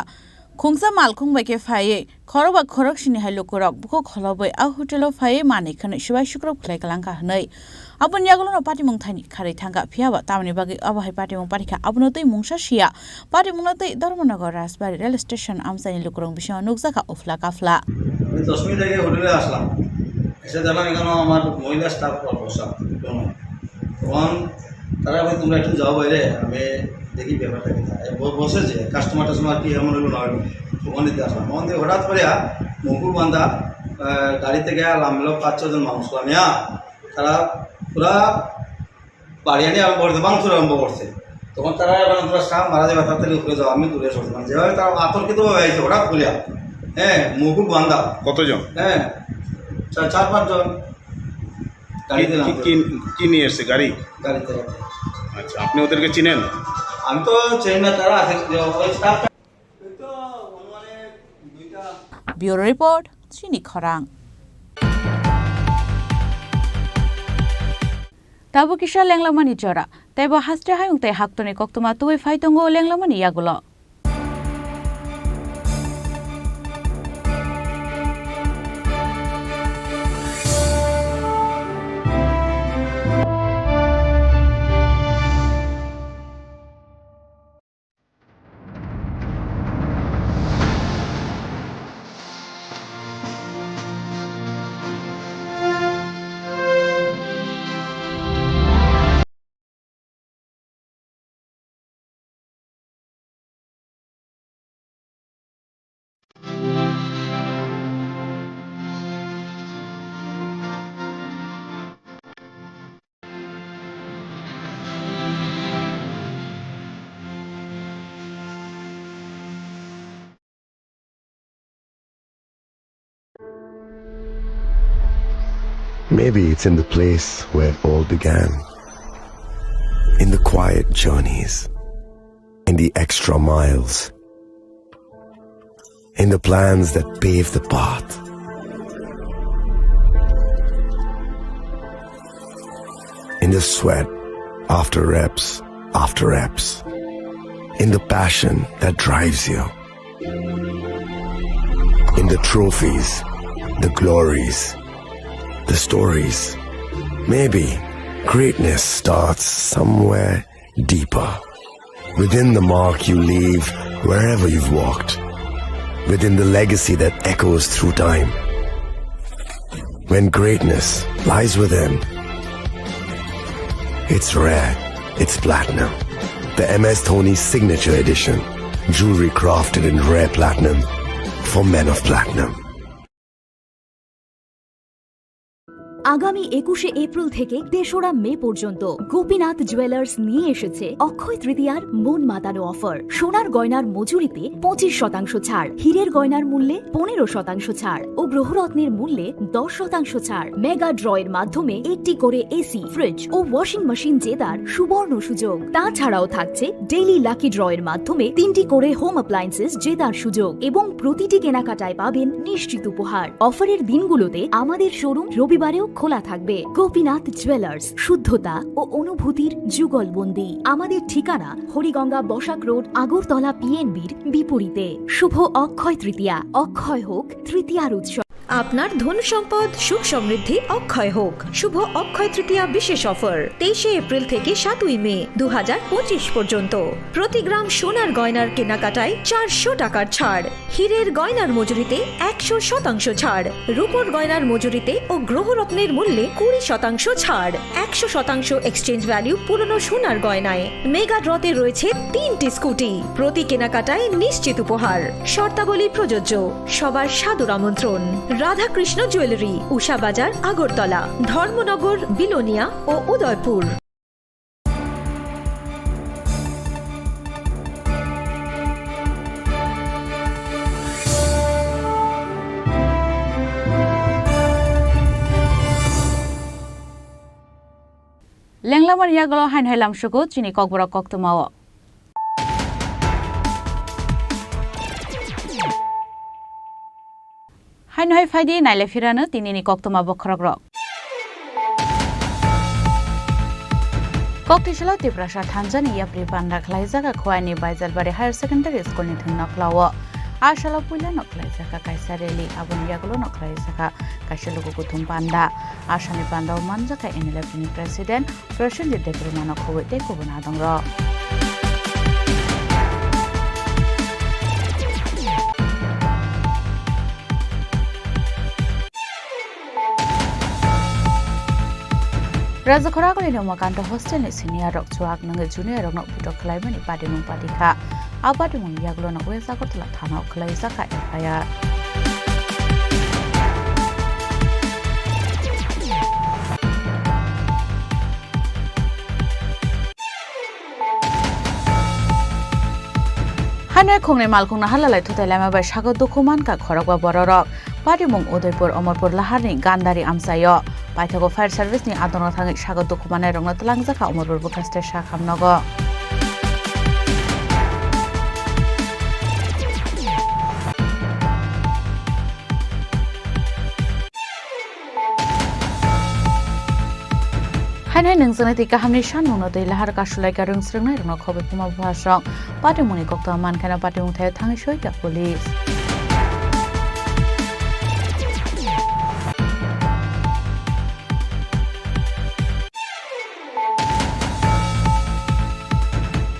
Khungsa malkhung bai khe phaiwi khorokba khoroksini hai lukurok bukhuk kholobwi a hotelo phaiwi manwi khwnwi sibai sukrub khlai kalangkha hwnwi. Aboni yagulono patimung thaini kharwi thangkha, phiyaba tamoni bagwi abo hai patimung parikha, abono twi mungsa siya. Patimungno twi Dharmanagar Rajbari rail station amchaini lukurok bisingo nukjakha uphla kaphla. আমি দশ মিনিট আগে হোটেলে আসলাম, এসে দেখলাম এখানে আমার মহিলা স্টাফ বসা, কোনো। তখন তারা বলে, "তোমরা একটু যাও বাইরে, আমি দেখি ব্যাপারটা কি।" তারা ব-, বসে যে কাস্টমার টাস্টমার কি এমন হলো না হলো, ওখানে দিয়ে আসলাম। ওখান থেকে হঠাৎ করে মুকুল বান্দা, আহ, গাড়ি থেকে লামলো পাঁচ ছজন মানুষ লামিয়া, তারা পুরা বাড়ি আনি আরম্ভ করছে, ভাঙচুর আরম্ভ করছে। তখন তারা এখন তোরা সাপ মারা যাবে, তাড়াতাড়ি উপরে যাও, আমি দূরে সরতে পারি। যেভাবে তারা আতঙ্কিত হয়ে আইছে হঠাৎ করিয়া, হ্যাঁ, মুকুল বান্দা। কতজন? হ্যাঁ, চার, চার পাঁচজন। গাড়িতে কি, নামতে কি, কি নিয়ে এসছে গাড়ি? গাড়িতে। আচ্ছা, আপনি ওদেরকে চিনেন? আমি তো চিনি না, তারা আছে, যে ওই স্টাফটা। Bureau Report, Chini Khorang. Tabuk kisa lenglamani jora, teibo haste hayung tei haktoni koktwma tubui phai tongo lenglamani yagulo. Maybe it's in the place where it all began. In the quiet journeys, in the extra miles, in the plans that pave the path, in the sweat after reps after reps, in the passion that drives you, in the trophies, the glories, the stories. Maybe greatness starts somewhere deeper. Within the mark you leave wherever you've walked. Within the legacy that echoes through time. When greatness lies within, it's rare, it's platinum. The M S Dhoni Signature Edition. Jewelry crafted in rare platinum for men of platinum. আগামী একুশে এপ্রিল থেকে তেসরা মে পর্যন্ত গোপীনাথ জুয়েলার্স নিয়ে এসেছে অক্ষয় তৃতীয়ার মন মাতানো অফার। সোনার গয়নার মজুরিতে পঁচিশ শতাংশ ছাড়, হীরের গয়নার মূল্যে পনেরো শতাংশ ছাড় ও গ্রহরত্নের মূল্যে দশ শতাংশ ছাড়। মেগা ড্রয়ের মাধ্যমে একটি করে এসি, ফ্রিজ ও ওয়াশিং মেশিন জেতার সুবর্ণ সুযোগ। তাছাড়াও থাকছে ডেইলি লাকি ড্রয়ের মাধ্যমে তিনটি করে হোম অ্যাপ্লায়েন্সেস জেতার সুযোগ এবং প্রতিটি কেনাকাটায় পাবেন নিশ্চিত উপহার। অফারের দিনগুলোতে আমাদের শোরুম রবিবারেও খোলা থাকবে। গোপীনাথ জুয়েলার্স, শুদ্ধতা ও অনুভূতির যুগলবন্দি। আমাদের ঠিকানা হরিগঙ্গা বসাক রোড, আগরতলা পিএনবির বিপরীতে। শুভ অক্ষয় তৃতীয়া, অক্ষয় হোক তৃতীয়ার উৎসব। আপনার ধন সম্পদ সুখ সমৃদ্ধি অক্ষয় হোক। শুভ অক্ষয় তৃতীয়া বিশেষ অফার তেইশে এপ্রিল থেকে সাতই মে দু হাজার পঁচিশ পর্যন্ত। প্রতি গ্রাম সোনার গয়নার কেনাকাটায় চারশো টাকার ছাড়, হীরের গয়নার মজুরিতে একশো শতাংশ ছাড়, রূপোর গয়নার মজুরিতে ও গ্রহরত্নের মূল্যে কুড়ি শতাংশ ছাড়, একশো শতাংশ এক্সচেঞ্জ ভ্যালু পুরনো সোনার গয়নায়। মেগা ড্রতে রয়েছে তিনটি স্কুটি, প্রতি কেনাকাটায় নিশ্চিত উপহার। শর্তাবলী প্রযোজ্য। সবার সাদর আমন্ত্রণ। রাধাকৃষ্ণ জুয়েলারি, উষা বাজার, আগরতলা, ধর্মনগর, বিলোনিয়া ও Udaipur. Lenglamani yagulo haino hai lamsugo chini kokborok koktwmao. Haino hai phaidi naile phirano tinini koktwma bokhorokrok. Koktisalo Tiprasa thansa ni yapri panda khlaijak Khowai ni Baijalbari Higher Secondary School ni thwngno khlao. A salo puila no khlaijak kaisa rally, aboni yagulo no khlaijak kaisa luku kuthum panda. Asani panda o manjak N L F ni President Prosenjit Debbarma no khobwi tei kubun adongrok. Rajakhora Agulini Umakanta hostel ni senior rok chuak nangwi junior rokno putok khlaimani patimung patikha. A patimung yagulo no West Agartala thana o khlaijak kha F I R. Haino khongni malkhungno halalai thutai laima bai sago dukhu mankha khorokba bororok. Patimung Udaipur Omorpur Laharni Gandari amchaio. Paithago fire service ni adongo thangwi sago dukhu manai rokno twlangjak kha Omorpur bwkhaste sakhamnogo. Hainai nungjaknai tei kahamni sanmungno twi lahar kasulaika rwngsrwngnai rokno khobwi phuma buhasrok. Patimungni koktwma mankheno patimung thaio thangwi soika police.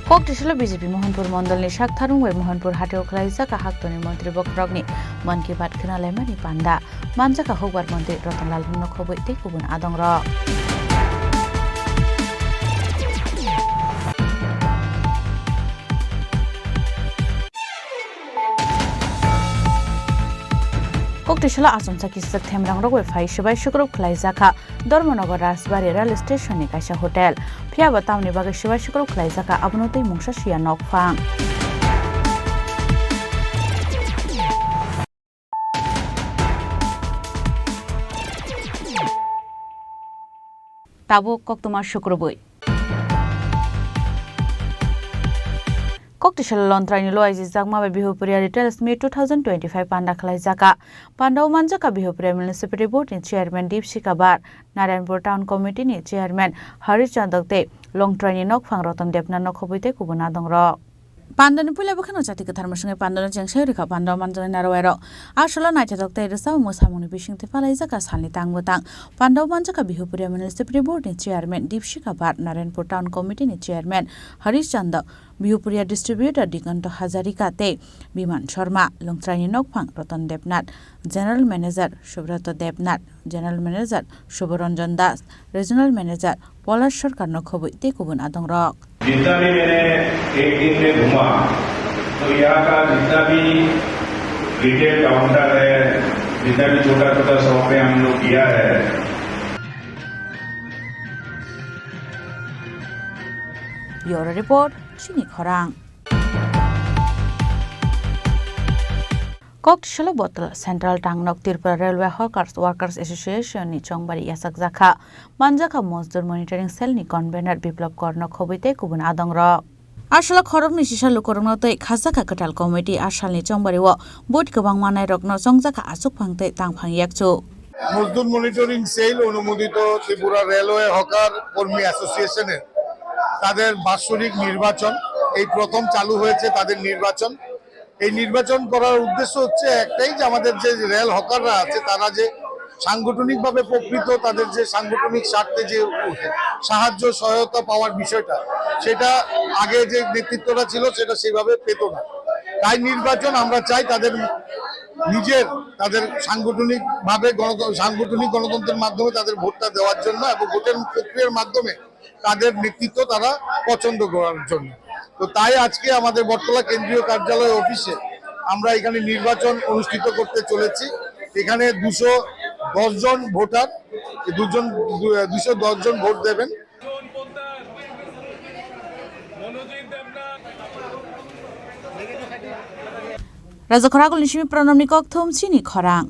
Koktisalo B J P Mohanpur mondolni sak tharung bai Mohanpur hatio khlaijak haktoni montri bokhorokni Mann Ki Baat khwnalaimani panda. Manjak kha hukbar montri Ratan Lal Rungno khobwi tei kubun adongrok. Koktisalo achomsa kisijak themrangrok bai phai swbai sukrub khlaijak kha Dharmanagar Rajbari rail station ni kaisa hotel. Phiya bo tamni bagwi swbai sukrub khlaijak kha abono tei mungsa siya nokphang. Tabuk koktwma sukrubwi. Koktisalo Longtraini loaijijakma bai Bihupuria Retail Meet two thousand twenty-five panda khlaijakha. Pandao manjakha Bihupuria Municipality Board ni Chairman Deepsika Bar, Narayanpur Town Committee ni Chairman Harish Chandok tei Longtraini nokphang Ratan Debnath no khobwi tei kubun adongrok. Pandani puila bwkhano jati kwthar mwswngwi pandano chengsaio rwkha pandao manjaknai narwai rok. A salo naithotok tei rwchapmung mwsamungni bisingtwi palaijak a salni tang bwtang. Pandao manjakha Bihupuria Municipality Board ni Chairman Deepsika Bar, Narayanpur Town Committee ni Chairman Harish Chandok, Bihupuria Distributor Diganto Hazarika tei Biman Sharma, Longtraini nokphang Ratan Debnath, General Manager Subroto Debnath, General Manager Subharanjan Das, Regional Manager Polash Sarkar no khobwi tei kubun adongrok. जितना भी मैंने एक दिन में घूमा, तो यहाँ का जितना भी रिटेल काउंटर है, जितना भी छोटा छोटा शॉप है, हम लोग किया है। Bureau Report, Chini Khorang. Koktisalo Botol Central Tangnok Tripura Railway Hawkers Workers Association ni chongbari yachakjakha. Manjakha Mojdur Monitoring Cell ni Convener Biplab Kor no khobwi tei kubun adongrok. Aswla khoroknwi sisa lukurokno tei khajakha kwtal committee a salni chongbari o vote kwbang manai rokno chongjakha achukphang tei tangphang yakchu. Mazdoor monitoring cell অনুমোদিত Tripura railway hawker কর্মী অ্যাসোসিয়েশনের তাদের বাৎসরিক নির্বাচন, এই প্রথম চালু হয়েছে তাদের নির্বাচন। এই নির্বাচন করার উদ্দেশ্য হচ্ছে একটাই, যে আমাদের যে রেল হকাররা আছে, তারা যে সাংগঠনিকভাবে প্রকৃত, তাদের যে সাংগঠনিক স্বার্থে যে সাহায্য সহায়তা পাওয়ার বিষয়টা, সেটা আগে যে নেতৃত্বটা ছিল, সেটা সেইভাবে পেত না। তাই নির্বাচন আমরা চাই তাদের নিজের, তাদের সাংগঠনিকভাবে গণত-, সাংগঠনিক গণতন্ত্রের মাধ্যমে তাদের ভোটটা দেওয়ার জন্য এবং ভোটের প্রক্রিয়ার মাধ্যমে তাদের নেতৃত্ব তারা পছন্দ করার জন্য। তো তাই আজকে আমাদের বটতলা কেন্দ্রীয় কার্যালয় অফিসে আমরা এখানে নির্বাচন অনুষ্ঠিত করতে চলেছি। এখানে দুশো দশ জন ভোটার, দুজন, দুশো দশ জন ভোট দেবেন। Raja Khoragulni simi Pranamni kokthum chini khorang.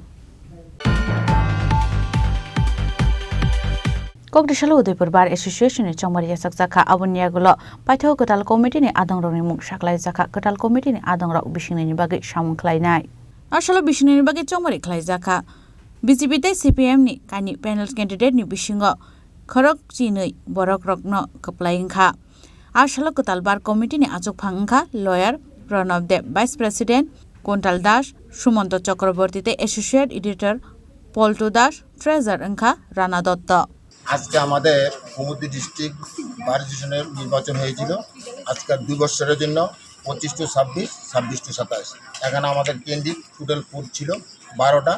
Kokdisalo Udaipur Bar Association ni chongmari yachakjakha, aboni yagulo paithago kwtal committee ni adongrokni mung saklaijakha, kwtal committee ni adongrok bisingnini bagwi samung khlainai. Asalo bisingnini bagwi chongmari khlaijakha. B J P tei C P M ni kaini panel candidate ni bisingo khorok chinwi borok rokno kwplai wngkha. A salo kwtal bar committee ni achukphang wngkha lawyer Pranab Deb, vice president Kuntal Das, Sumanto Chakraborty tei associate editor Poltu Das, treasurer wngkha Rana Dotto. আজকে আমাদের গোমতী ডিস্ট্রিক্ট বার অ্যাসোসিয়েশনের নির্বাচন হয়েছিল। আজকে দুই বছরের জন্য পঁচিশ টু ছাব্বিশ, ছাব্বিশ টু সাতাশ। এখানে আমাদের ক্যান্ডিডেট টোটাল পোস্ট ছিল বারোটা।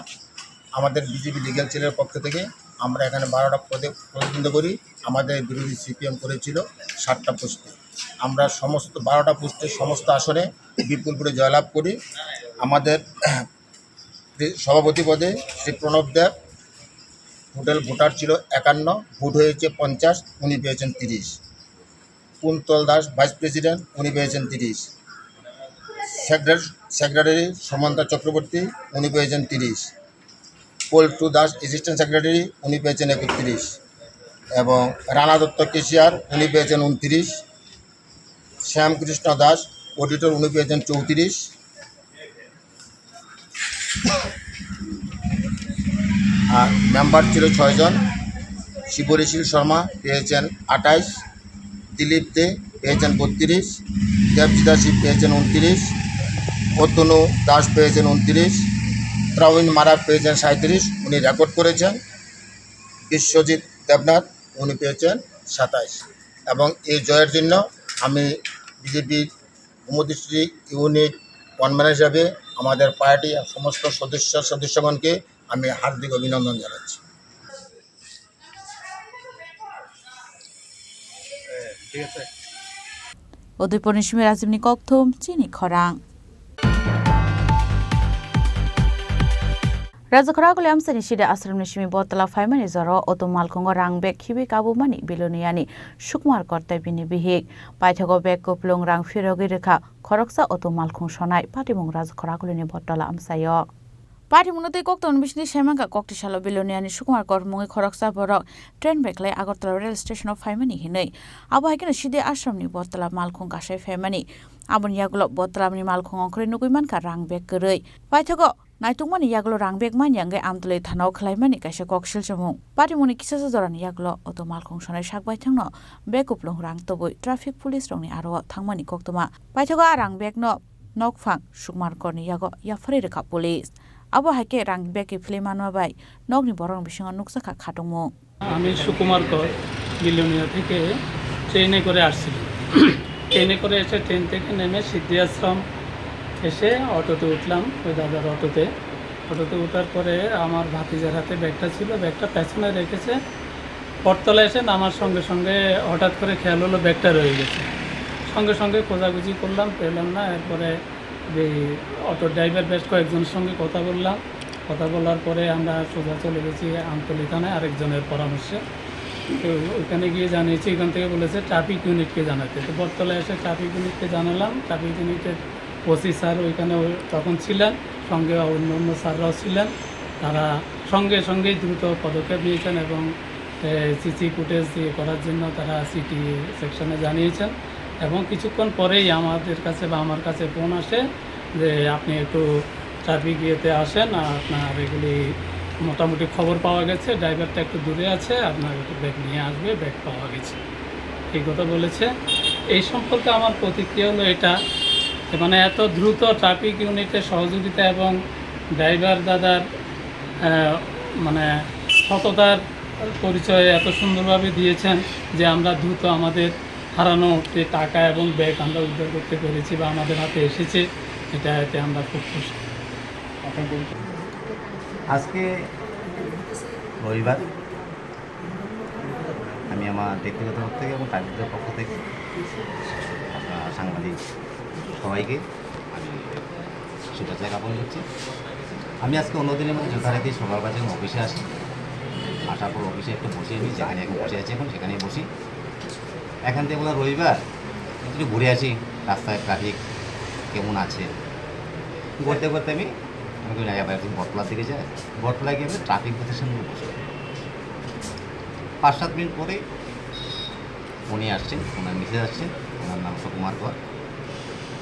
আমাদের বিজেপি লিগ্যাল সেলের পক্ষ থেকে আমরা এখানে বারোটা পদে প্রতিদ্বন্দ্বিতা করি। আমাদের বিরোধী সিপিএম করেছিল সাতটা পোস্টে। আমরা সমস্ত বারোটা পোস্টে সমস্ত আসনে বিপুল ভোটে জয়লাভ করি। আমাদের সভাপতি পদে শ্রী প্রণব দেব, টোটাল ভোটার ছিল একান্ন, ভোট হয়েছে পঞ্চাশ, উনি পেয়েছেন তিরিশ। কুন্তল দাস ভাইস প্রেসিডেন্ট, উনি পেয়েছেন তিরিশ। সেক্রেটারি, সেক্রেটারি সুমন্ত চক্রবর্তী, উনি পেয়েছেন তিরিশ। পল্টু দাস অ্যাসিস্ট্যান্ট সেক্রেটারি, উনি পেয়েছেন একত্রিশ। এবং রানা দত্ত ক্যাশিয়ার, উনি পেয়েছেন ঊনত্রিশ। শ্যামকৃষ্ণ দাস অডিটর, উনি পেয়েছেন চৌত্রিশ। আর মেম্বার ছিল ছয়জন। শিবরিশীল শর্মা পেয়েছেন আঠাইশ, দিলীপ দে পেয়েছেন বত্রিশ, দেবজিতা সিং পেয়েছেন ঊনত্রিশ, অতনু দাস পেয়েছেন ঊনত্রিশ, ত্রাউইন মারাক পেয়েছেন সাঁইত্রিশ, উনি রেকর্ড করেছেন। বিশ্বজিৎ দেবনাথ, উনি পেয়েছেন সাতাইশ। এবং এই জয়ের জন্য আমি বিজেপির গোমতী ইউনিট কনভেনার হিসাবে আমাদের পার্টি আর সমস্ত সদস্য সদস্যগণকে আমি হার্দিক অভিনন্দন জানাচ্ছি। Udaipurni simi Rajibni kokthum chini khorang. Raja Khoraguli amchaini side ashramni simi Bottola phaimani jorao auto malkhungo rang bag khibi kabumani Biloniani Sukmar Kor tei bini bihik. Paithago bag kuplung rang phirogwi rwkha khoroksa auto malkhung sonai patimung Raja Khoragulini Bottola amchaio. Patimungno tei koktwmani bisingtwi saimankha koktisalo Biloniani Sukmar Kor mungwi khoroksa borok train bai khlai Agartala rail station-o phaimani hinwi. Abo hai kheno side ashramni Bottola malkhung kasai phaimani. Aboni yagulo Bottolamni malkhung ongkhorwi nugwi mankha rang bag kwrwi. Paithago Naitukmani yagulo rang bag manya wngwi Amtwlwi thanao khlaimani kaisa kok silchomung. Patimungni kisasa jorani yagulo auto malkhung sonai sak baithangno bag kuplung rang tubui traffic police rokni aro-o thangmani koktwma. Paithago a rang bag no nokphang Sukmar Korni yago yapharwi rwkha police. Abo hai khe rang bag kiphilwi manma bai nokni borokni bisingo nukjakha khatungmung. আমি সুকুমার কর, বিলোনিয়া থেকে ট্রেনে করে আসছিলাম। ট্রেনে করে এসে ট্রেন থেকে নেমে সিদ্ধি আশ্রম এসে অটোতে উঠলাম, ওই দাদার অটোতে। অটোতে উঠার পরে আমার ভাতিজার হাতে ব্যাগটা ছিল, ব্যাগটা পেছনে রেখেছে। বটতলা এসে নামার সঙ্গে সঙ্গে হঠাৎ করে খেয়াল হলো ব্যাগটা রয়ে গেছে। সঙ্গে সঙ্গে খোঁজাখুঁজি করলাম, পেলাম না। এরপরে যে অটো ড্রাইভার বেশ কয়েকজনের সঙ্গে কথা বললাম। কথা বলার পরে আমরা সোজা চলে গেছি আমতলী থানায় আরেকজনের পরামর্শে। তো ওইখানে গিয়ে জানিয়েছি, ওইখান থেকে বলেছে ট্রাফিক ইউনিটকে জানাতে। তো বটতলায় এসে ট্রাফিক ইউনিটকে জানালাম। ট্রাফিক ইউনিটের ওসি স্যার ওইখানে ওই তখন ছিলেন, সঙ্গে অন্য অন্য স্যাররাও ছিলেন। তারা সঙ্গে সঙ্গেই দ্রুত পদক্ষেপ নিয়েছেন এবং, এ, সিসি ফুটেজ দিয়ে করার জন্য তারা সিটি সেকশনে জানিয়েছেন। এবং কিছুক্ষণ পরেই আমাদের কাছে বা আমার কাছে ফোন আসে যে, "আপনি একটু ট্রাফিক ইয়েতে আসেন, আর আপনার এগুলি মোটামুটি খবর পাওয়া গেছে, ড্রাইভারটা একটু দূরে আছে, আপনার একটু ব্যাগ নিয়ে আসবে, ব্যাগ পাওয়া গেছে।" এই কথা বলেছে। এই সম্পর্কে আমার প্রতিক্রিয়া হলো এটা, মানে এত দ্রুত ট্রাফিক ইউনিটের সহযোগিতা এবং ড্রাইভার দাদার, আহ, মানে সততার পরিচয় এত সুন্দরভাবে দিয়েছেন যে আমরা দ্রুত আমাদের হারানো যে টাকা এবং ব্যাগ আমরা উদ্ধার করতে পেরেছি বা আমাদের হাতে এসেছে, এটা এতে আমরা খুব খুশি। আজকে রবিবার, আমি আমার ব্যক্তিগত তরফ থেকে এবং তার পক্ষ থেকে আপনার সাংবাদিক সবাইকে আমি শুভেচ্ছা জ্ঞাপন করছি। আমি আজকে অন্যদিনের মধ্যে যথারীতি সকালবেলা যখন অফিসে আসি, আসার পর অফিসে একটু বসে আমি যেখানে এখন বসে আছি, এখন সেখানেই বসি। এখান থেকে বললাম, "রবিবার, একটু ঘুরে আসি, রাস্তায় ট্রাফিক কেমন আছে।" ঘুরতে ঘুরতে আমি আমি জায়গা বাইরে বটতলার দিকে যাই। বটতলায় গিয়ে আমি ট্রাফিক বুথের সামনে বসে। পাঁচ সাত মিনিট পরে উনি আসছেন, ওনার মিসেস আসছেন, ওনার নাম সুকুমার কর।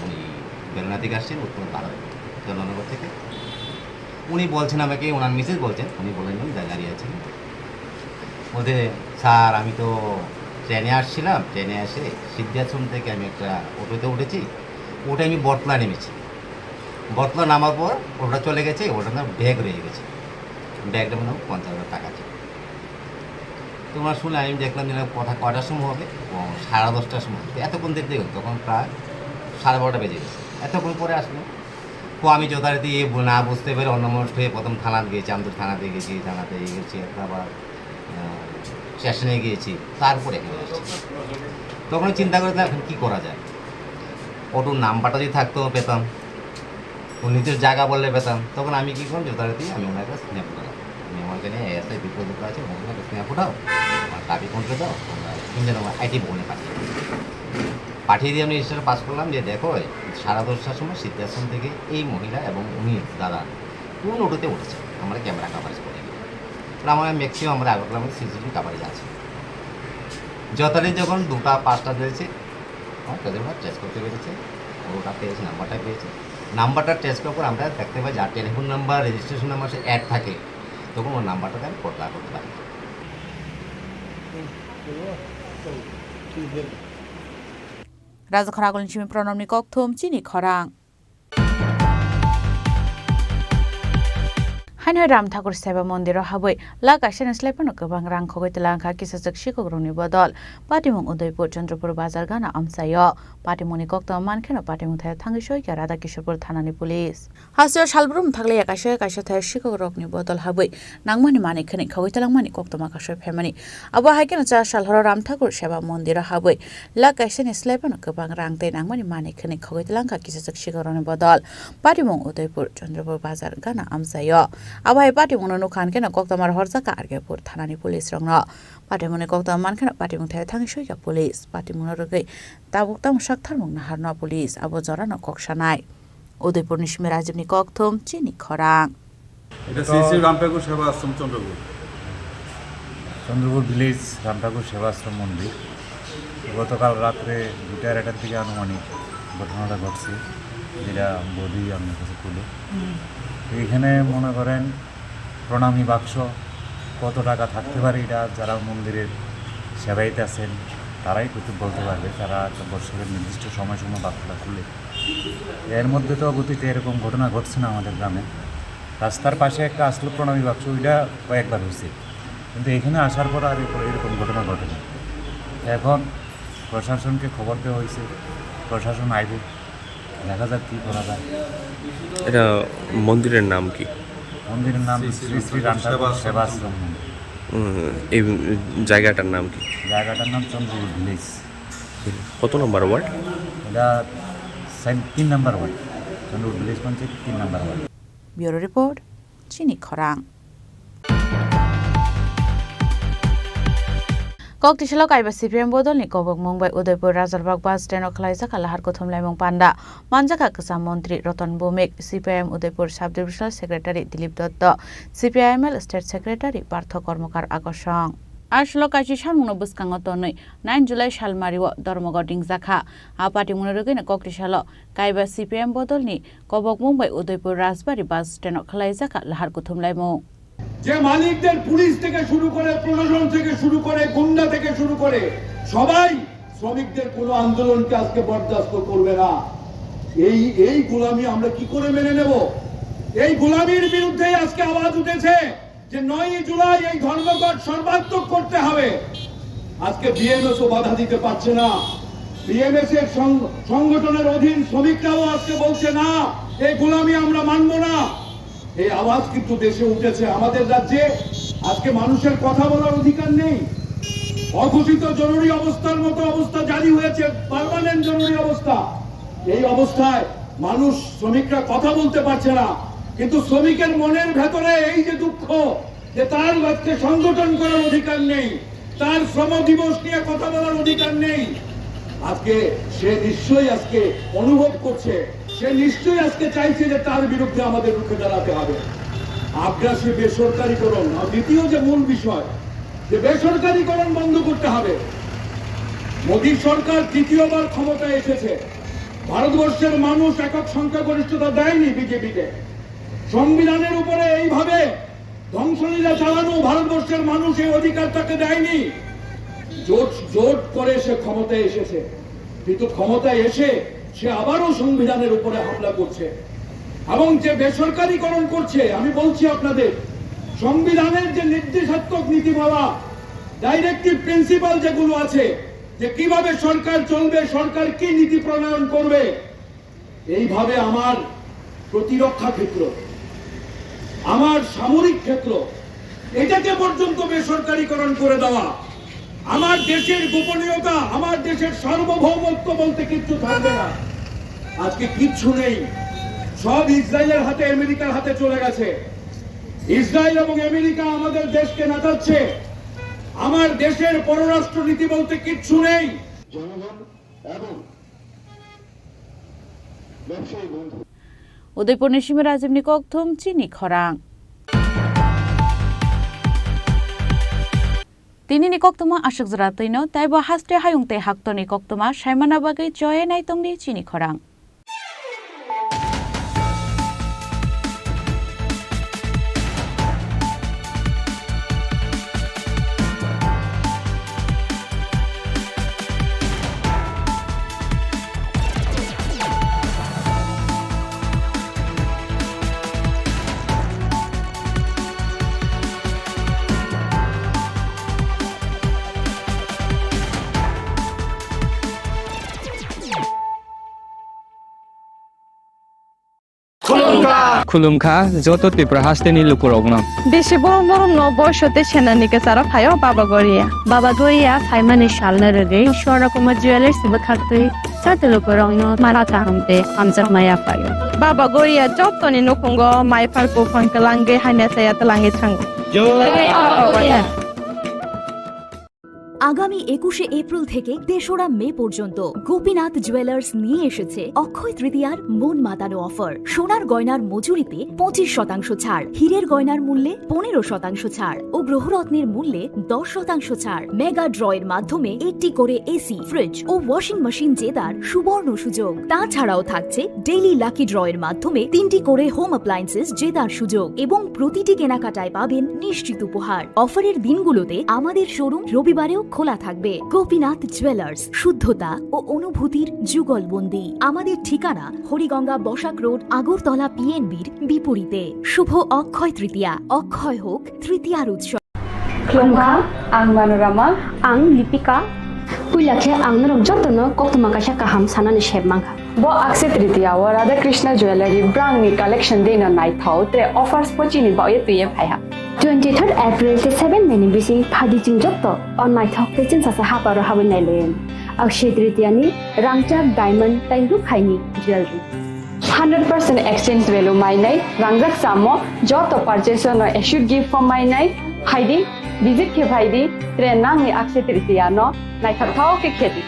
উনি বেলুনা থেকে আসছেন, উত্তর ভারত, চন্দননগর থেকে। উনি বলছেন আমাকে, ওনার মিসেস বলছেন, উনি বলেন, "আমি দাঁড়িয়ে আছি।" বলতে, "স্যার, আমি তো ট্রেনে আসছিলাম, ট্রেনে এসে সিদ্ধাশ্রম থেকে আমি একটা অটোতে উঠেছি, ওটা আমি বটতলা নেমেছি। বটতলা নামার পর ওটা চলে গেছে, ওটার নাম ব্যাগ রয়ে গেছে, ব্যাগটা মনে হয় পঞ্চাশ হাজার টাকা ছিল।" তোমরা শুনে আমি দেখলাম যে কথা কয়টার সময় হবে, ও সাড়ে দশটার সময় হবে। এতক্ষণ দেখতে গেল তখন প্রায় সাড়ে বারোটা বেজে গেছে। এতক্ষণ পরে আসলো, তো আমি যথারীতি এ বু- না বুঝতে পেরে অন্যমনস্ক হয়ে প্রথম থানাতে গেছি, আমতলী থানাতে গেছি, থানাতে এই গেছি, একটা আবার আহ, স্টেশনে গিয়েছি, তারপরে এখানে আসছি। তখন চিন্তা করে, "তাহলে এখন কী করা যায়?" অটোর নাম্বারটা যদি থাকতো পেতাম, ও নিজের জায়গা বললে পেতাম, তখন আমি কী করলাম, যথারীতি আমি ওনার কাছে স্ন্যাপ উঠালাম। আমি আমার এখানে এএসআই বিপ্লব দত্ত আছে, ওনার কাছে স্ন্যাপ উঠাও, আমার দাবি কমপ্লিট দাও, আমরা তিনজন আমার আইটি ভবনে পাঠিয়ে দিই। পাঠিয়ে দিয়ে আমি রেজিস্টার পাস করলাম যে, "দেখো, এই সাড়ে দশটার সময় সিদ্ধাশ্রম থেকে এই মহিলা এবং উনি দাদা কোন অটোতে উঠেছে, আমরা ক্যামেরা কাভারেজ করে দিই।" কারণ আমরা ম্যাক্সিমাম আমরা আগরতলার মধ্যে সিসিটিভি কাভারেজ আছে। যথারীতি যখন দুটা পাঁচটা দিয়েছে, আমার তাদের আমরা ট্রেস করতে পেরেছে, ওটা পেয়েছে, নাম্বারটা পেয়েছে। নাম্বারটা ট্রেস করার পর আমরা দেখতে পাই যার টেলিফোন নাম্বার, রেজিস্ট্রেশন নাম্বার সে অ্যাড থাকে, তখন ওর নাম্বারটাকে আমি পর্দা করতে পারি। Rajakhor Agulni simi Pranamni kokthum chini khorang. Haino Ram Thakur Seva Mondiro habwi la kaisani slai phano kwbang rang khogwi twlang kha kisachwk sikhokrokni bodol. Patimung Udaipur Chandrapur Bazar gana amchaio. Patimungni koktwma mankheno patimung thai thangwi soikha Radha Kishorpur thanani police. Hasteo salbrum thaklaiya kaisa kaisa thai sikhokrokni bodol habwi nangmani manwi khwnwi khogwi twlangmani koktwma kasoi phaimani. Abo hai kheno cha sal horo Ram Thakur Seva Mondiro habwi la kaisani slai phano kwbang rang tei nangmani manwi khwnwi khogwi twlang kha kisachwk sikhokrokni bodol. Patimung Udaipur Chandrapur Bazar gana amchaio. Abo hai patimungno nukha hwn kheno koktwma rohorjak kha R K Pur thanani police rokno. Patimungni koktwma mankheno patimung thai thangwi soikha police. Patimungno rwgwi tabuk tamo saktharmung naharno police abo jorano kok sanai. Udaipurni simi Rajibni kokthum chini khorang. এটা শ্রী শ্রী রামঠাকুর সেবা আশ্রম চন্দ্রপুর। চন্দ্রপুর ভিলেজ রামঠাকুর সেবাশ্রম মন্দির। গতকাল রাত্রে দুটা আড়াইটার দিকে আনুমানিক ঘটনাটা ঘটছে, যেটা বৌদি আপনার কাছে তুলে। তো এখানে মনে করেন প্রণামী বাক্স কত টাকা থাকতে পারে, এটা যারা মন্দিরের সেবায়িত আছেন তারাই হয়তো বলতে পারবে, তারা একটা বছরের নির্দিষ্ট সময়সীমা বাক্সটা খুলে। এর মধ্যে তো অতীতে এরকম ঘটনা ঘটছে না আমাদের গ্রামে। রাস্তার পাশে একটা আসলো প্রণামী বাক্স, ওইটা কয়েকবার হয়েছে, কিন্তু এখানে আসার পর আর এরকম ঘটনা ঘটেনি। এখন প্রশাসনকে খবর দেওয়া হয়েছে, প্রশাসন আইবে, দেখা যাক কী করা যায়। এটা মন্দিরের নাম কি? মন্দিরের নাম শ্রী শ্রী রামঠাকুর সেবাশ্রম মন্দির। উম, এই জায়গাটার নাম কি? জায়গাটার নাম চন্দ্রপুর ভিলেজ। কত নম্বর ওয়ার্ড? এটা সেন- তিন নম্বর ওয়ার্ড, চন্দ্রপুর ভিলেজ পঞ্চায়েত তিন নম্বর word. Bureau report, chini khorang. Koktisalo kaiba C P M bodolni kobokmung bai Udaipur Rajalbagh bus stand o khwlaijak lahar kuthumlaimung panda. Manjakha kwcham montri Ratan Bhowmik, C P I M Udaipur Sub Divisional Secretary Dilip Dotto, C P I M L State Secretary Partho Kormokar Akosong. Aswk kaisa samungno bwskango tonwi nine July salmario Dharmaghat ringjakha. A patimungno rwgwino Koktisalo kaiba C P M bodolni kobokmung bai Udaipur Rajbari bus stand o khwlaijak lahar kuthumlaimung. যে মালিকদের পুলিশ থেকে শুরু করে প্রশাসন থেকে শুরু করে গুন্ডা থেকে শুরু করে সবাই শ্রমিকদের কোনো আন্দোলনকে আজকে বরদাস্ত করবে না। এই এই গোলামি আমরা কি করে মেনে নেব? এই গোলামির বিরুদ্ধে আজকে আওয়াজ উঠেছে যে নয়ই জুলাই এই ধর্মঘট সর্বাত্মক করতে হবে। আজকে বিএমএসও বাধা দিতে পারছে না। বিএমএস এর সং- সংগঠনের অধীন শ্রমিকরাও আজকে বলছে, না, এই গোলামি আমরা মানব না। এই আওয়াজ কিন্তু দেশে উঠেছে। আমাদের রাজ্যে আজকে মানুষের কথা বলার অধিকার নেই। অঘোষিত জরুরি অবস্থার মতো অবস্থা জারি হয়েছে, পার্মানেন্ট জরুরি অবস্থা। এই অবস্থায় মানুষ, শ্রমিকরা কথা বলতে পারছে না, কিন্তু শ্রমিকের মনের ভেতরে এই যে দুঃখ, যে তার আজকে সংগঠন করার অধিকার নেই, তার শ্রম দিবস নিয়ে কথা বলার অধিকার নেই, আজকে সে নিশ্চয়ই আজকে অনুভব করছে, সে নিশ্চয়ই আজকে চাইছে যে তার বিরুদ্ধে আমাদের রুখে দাঁড়াতে হবে। আগ্রাসী বেসরকারীকরণ, আর দ্বিতীয় যে মূল বিষয়, যে বেসরকারীকরণ বন্ধ করতে হবে। মোদী সরকার তৃতীয়বার ক্ষমতায় এসেছে, ভারতবর্ষের মানুষ একক সংখ্যাগরিষ্ঠতা দেয়নি বিজেপিকে। সংবিধানের উপরে এইভাবে ধ্বংসলীলা চালানো ভারতবর্ষের মানুষ এই অধিকার তাকে দেয়নি। জোট জোট করে সে ক্ষমতায় এসেছে, কিন্তু ক্ষমতায় এসে সে আবারও সংবিধানের উপরে হামলা করছে এবং যে বেসরকারীকরণ করছে। আমি বলছি আপনাদের, সংবিধানের যে নির্দেশাত্মক নীতিমালা, ডাইরেক্টিভ প্রিন্সিপাল যেগুলো আছে, যে কিভাবে সরকার চলবে, সরকার কি নীতি প্রণয়ন করবে, এইভাবে আমার প্রতিরক্ষা ক্ষেত্র, আমার সামরিক ক্ষেত্র, এটাকে পর্যন্ত বেসরকারীকরণ করে দেওয়া, আমার দেশের গোপনীয়তা, আমার দেশের সার্বভৌমত্ব বলতে কিচ্ছু থাকবে না। আজকে কিচ্ছু নেই, সব ইসরায়েলের হাতে, আমেরিকার হাতে চলে গেছে। ইসরায়েল এবং আমেরিকা আমাদের দেশকে নাচাচ্ছে। আমার দেশের পররাষ্ট্র নীতি বলতে কিচ্ছু নেই। জনগণ এবং ব্যবসায়ী বন্ধু। Udaipurni simi Rajibni kokthum chini khorang. Tinini kokthumo aswk jora twino, taibo haste hayung tei haktorni koktuma saimana bagwi choye naitongdi chini khorang. Khulumkha. Khulumkha joto Tripura hasteni lukurokno. Bisi borom borom no boiso tei senani kwcharo phaio Baba Goria. Baba Goria phaimani salno rwgwi Swarna Kumar Jewellers bwkhaktwi joto lukurokno mara kaham tei hamjakma yaphaio. Baba Goria jotoni nukhungo maiphar buphang twlangwi hamya saya twlangwi thango. Jai Baba Goria. আগামী একুশে এপ্রিল থেকে তেসরা মে পর্যন্ত গোপীনাথ জুয়েলার্স নিয়ে এসেছে অক্ষয় তৃতীয়ার মন মাতানো অফার। সোনার গয়নার মজুরিতে পঁচিশ শতাংশ ছাড়, হীরের গয়নার মূল্যে পনেরো শতাংশ ছাড় ও গ্রহরত্নের মূল্যে দশ শতাংশ ছাড়। মেগা ড্রয়ের মাধ্যমে একটি করে এসি, ফ্রিজ ও ওয়াশিং মেশিন জেতার সুবর্ণ সুযোগ। তাছাড়াও থাকছে ডেইলি লাকি ড্রয়ের মাধ্যমে তিনটি করে হোম অ্যাপ্লায়েন্সেস জেতার সুযোগ এবং প্রতিটি কেনাকাটায় পাবেন নিশ্চিত উপহার। অফারের দিনগুলোতে আমাদের শোরুম রবিবারেও খোলা থাকবে। গোপীনাথ জুয়েলার্স, শুদ্ধতা ও অনুভূতির যুগলবন্দি। আমাদের ঠিকানা হরিগঙ্গা বসাক রোড, আগরতলা পিএনবির বিপরীতে। শুভ অক্ষয় তৃতীয়া, অক্ষয় হোক তৃতীয়ার উৎসব। Khulumkha, ang Manorama. Ang Lipika. Puila khe ang norok jotono koktwma kaisa kaham sanani sep mankha. Bo Akshaya Tritiya o Radha Krishna Jewellery brand ni collection deino naithok tre offers bo chini bagwi twiwi phaiha. Twenty third April tei seven May ni bising phaidi chwng joto o naithok tei chwngsacha haparo habwi nailaio. Akshaya Tritiya ni rangchak, diamond tei rukhaini jewellery. Hundred percent exchange value mainai, rangjak chamo joto purchase no assured gift bo mainai, phaidi, visit khe phaidi, tre nangni Akshaya Tritiya no naithok thok khe khedi.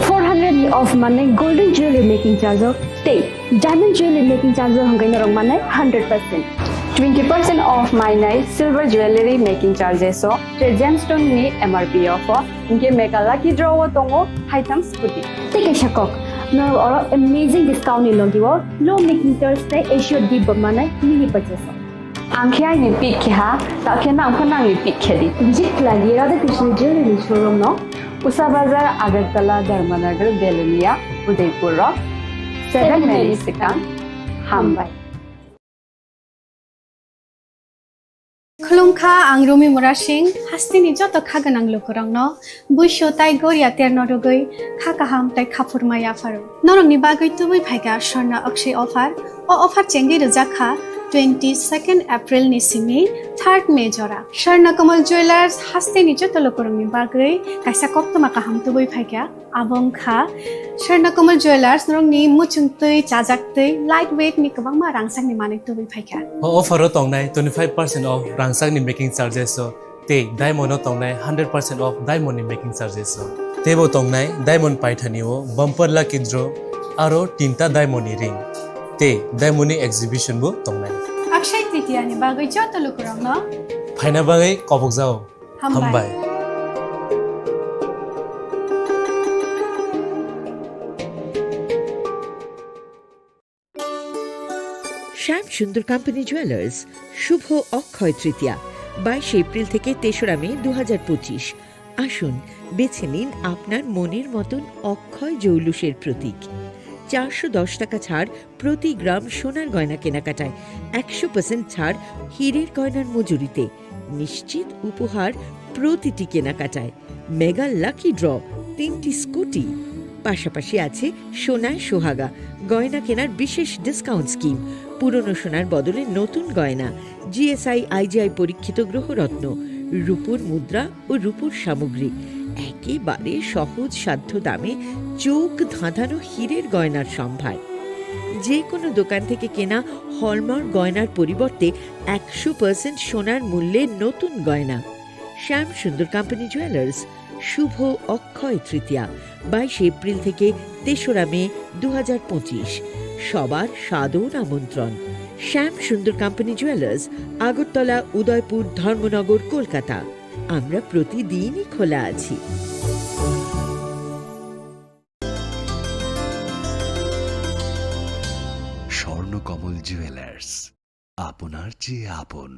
Four hundred ni off manai golden jewelry making charge o tei diamond jewelry making charge o hwnkhe norok manai hundred percent. Twenty percent off mainai silver jewelry making charges o tre gemstone ni M R P o pho hwnkhe mega lucky draw o tongo haitham scooty. Tei kaisa kok, norok oro amazing discount ni logi o low making charge tei assured gift bo manai mini purchase o. Ang khe aini pick khe ha, ta khe nang pho nangni pick khe di. Visit khlai di Radha Krishna Jewelry showroom no, Usa Bazar, Agartala, Dharmanagar, Belonia, Udaipur o. Seven minutes swkang. Hambai. Khulumkha, ang Rumi Murasing, hasteni joto kha gwnang lukurokno buisu tai goria terno rwgwi kha kaham tai khaphurma yapharo. Norokni bagwi tubui phaikha Swarna Akshay offer. O offer chengwi rwjak kha twenty second April ni simi third May jora. Swarna Kamal Jewellers hasteni joto lukurokni bagwi kaisa koktwma kaham tubui phaikha. Abo wngkha Swarna Kamal Jewellers, norokni muchungtwi, chajaktwi, light weight ni kwbangma rangchakni manwi tubui phaikha. O offer o tongnai twenty five percent off rangchakni making charges o, tei diamond o tongnai hundred percent off diamond ni making charges o. Teibo tongnai diamond paithani o bumper lucky draw, aro tinta diamond ni ring, tei diamond ni exhibition bo tongnai. Akshay Tritiya ni bagwi joto lukurokno phaina bagwi kobokjao. Hambai. Hambai. শ্যাম সুন্দর company jewellers, শুভ অক্ষয় তৃতীয়া, বাইশে এপ্রিল থেকে তেসরা মে দু হাজার পঁচিশ। আসুন, বেছে নিন আপনার মনের মতন অক্ষয় জৌলুসের প্রতীক। চারশো দশ টাকা ছাড় প্রতি গ্রাম সোনার গয়না কেনাকাটায়, একশো পার্সেন্ট ছাড় হীরের গয়নার মজুরিতে, নিশ্চিত উপহার প্রতিটি কেনাকাটায়, মেগা লাকি ড্র, তিনটি স্কুটি, পাশাপাশি আছে সোনায় সোহাগা গয়না কেনার বিশেষ ডিসকাউন্ট স্কিম, পুরনো সোনার বদলে নতুন গয়না, জিএসআই আইজিআই পরীক্ষিত গ্রহরত্ন, রূপোর মুদ্রা ও রূপোর সামগ্রী। একেবারে সহজ সাধ্য দামে চোখ ধাঁধানো হীরের গয়নার সম্ভার। যে কোনো দোকান থেকে কেনা হলমার্ক গয়নার পরিবর্তে একশো পার্সেন্ট সোনার মূল্যে নতুন গয়না। শ্যাম সুন্দর কোম্পানি জুয়েলার্স, শুভ অক্ষয় তৃতীয়া, বাইশে এপ্রিল থেকে তেসরা মে দু হাজার পঁচিশ। সবার সাদর আমন্ত্রণ। শ্যাম সুন্দর কোম্পানি জুয়েলার্স, আগরতলা, উদয়পুর, ধর্মনগর, কলকাতা। আমরা প্রতিদিনই খোলা আছি। স্বর্ণকমল জুয়েলার্স, আপনার চেয়ে আপন।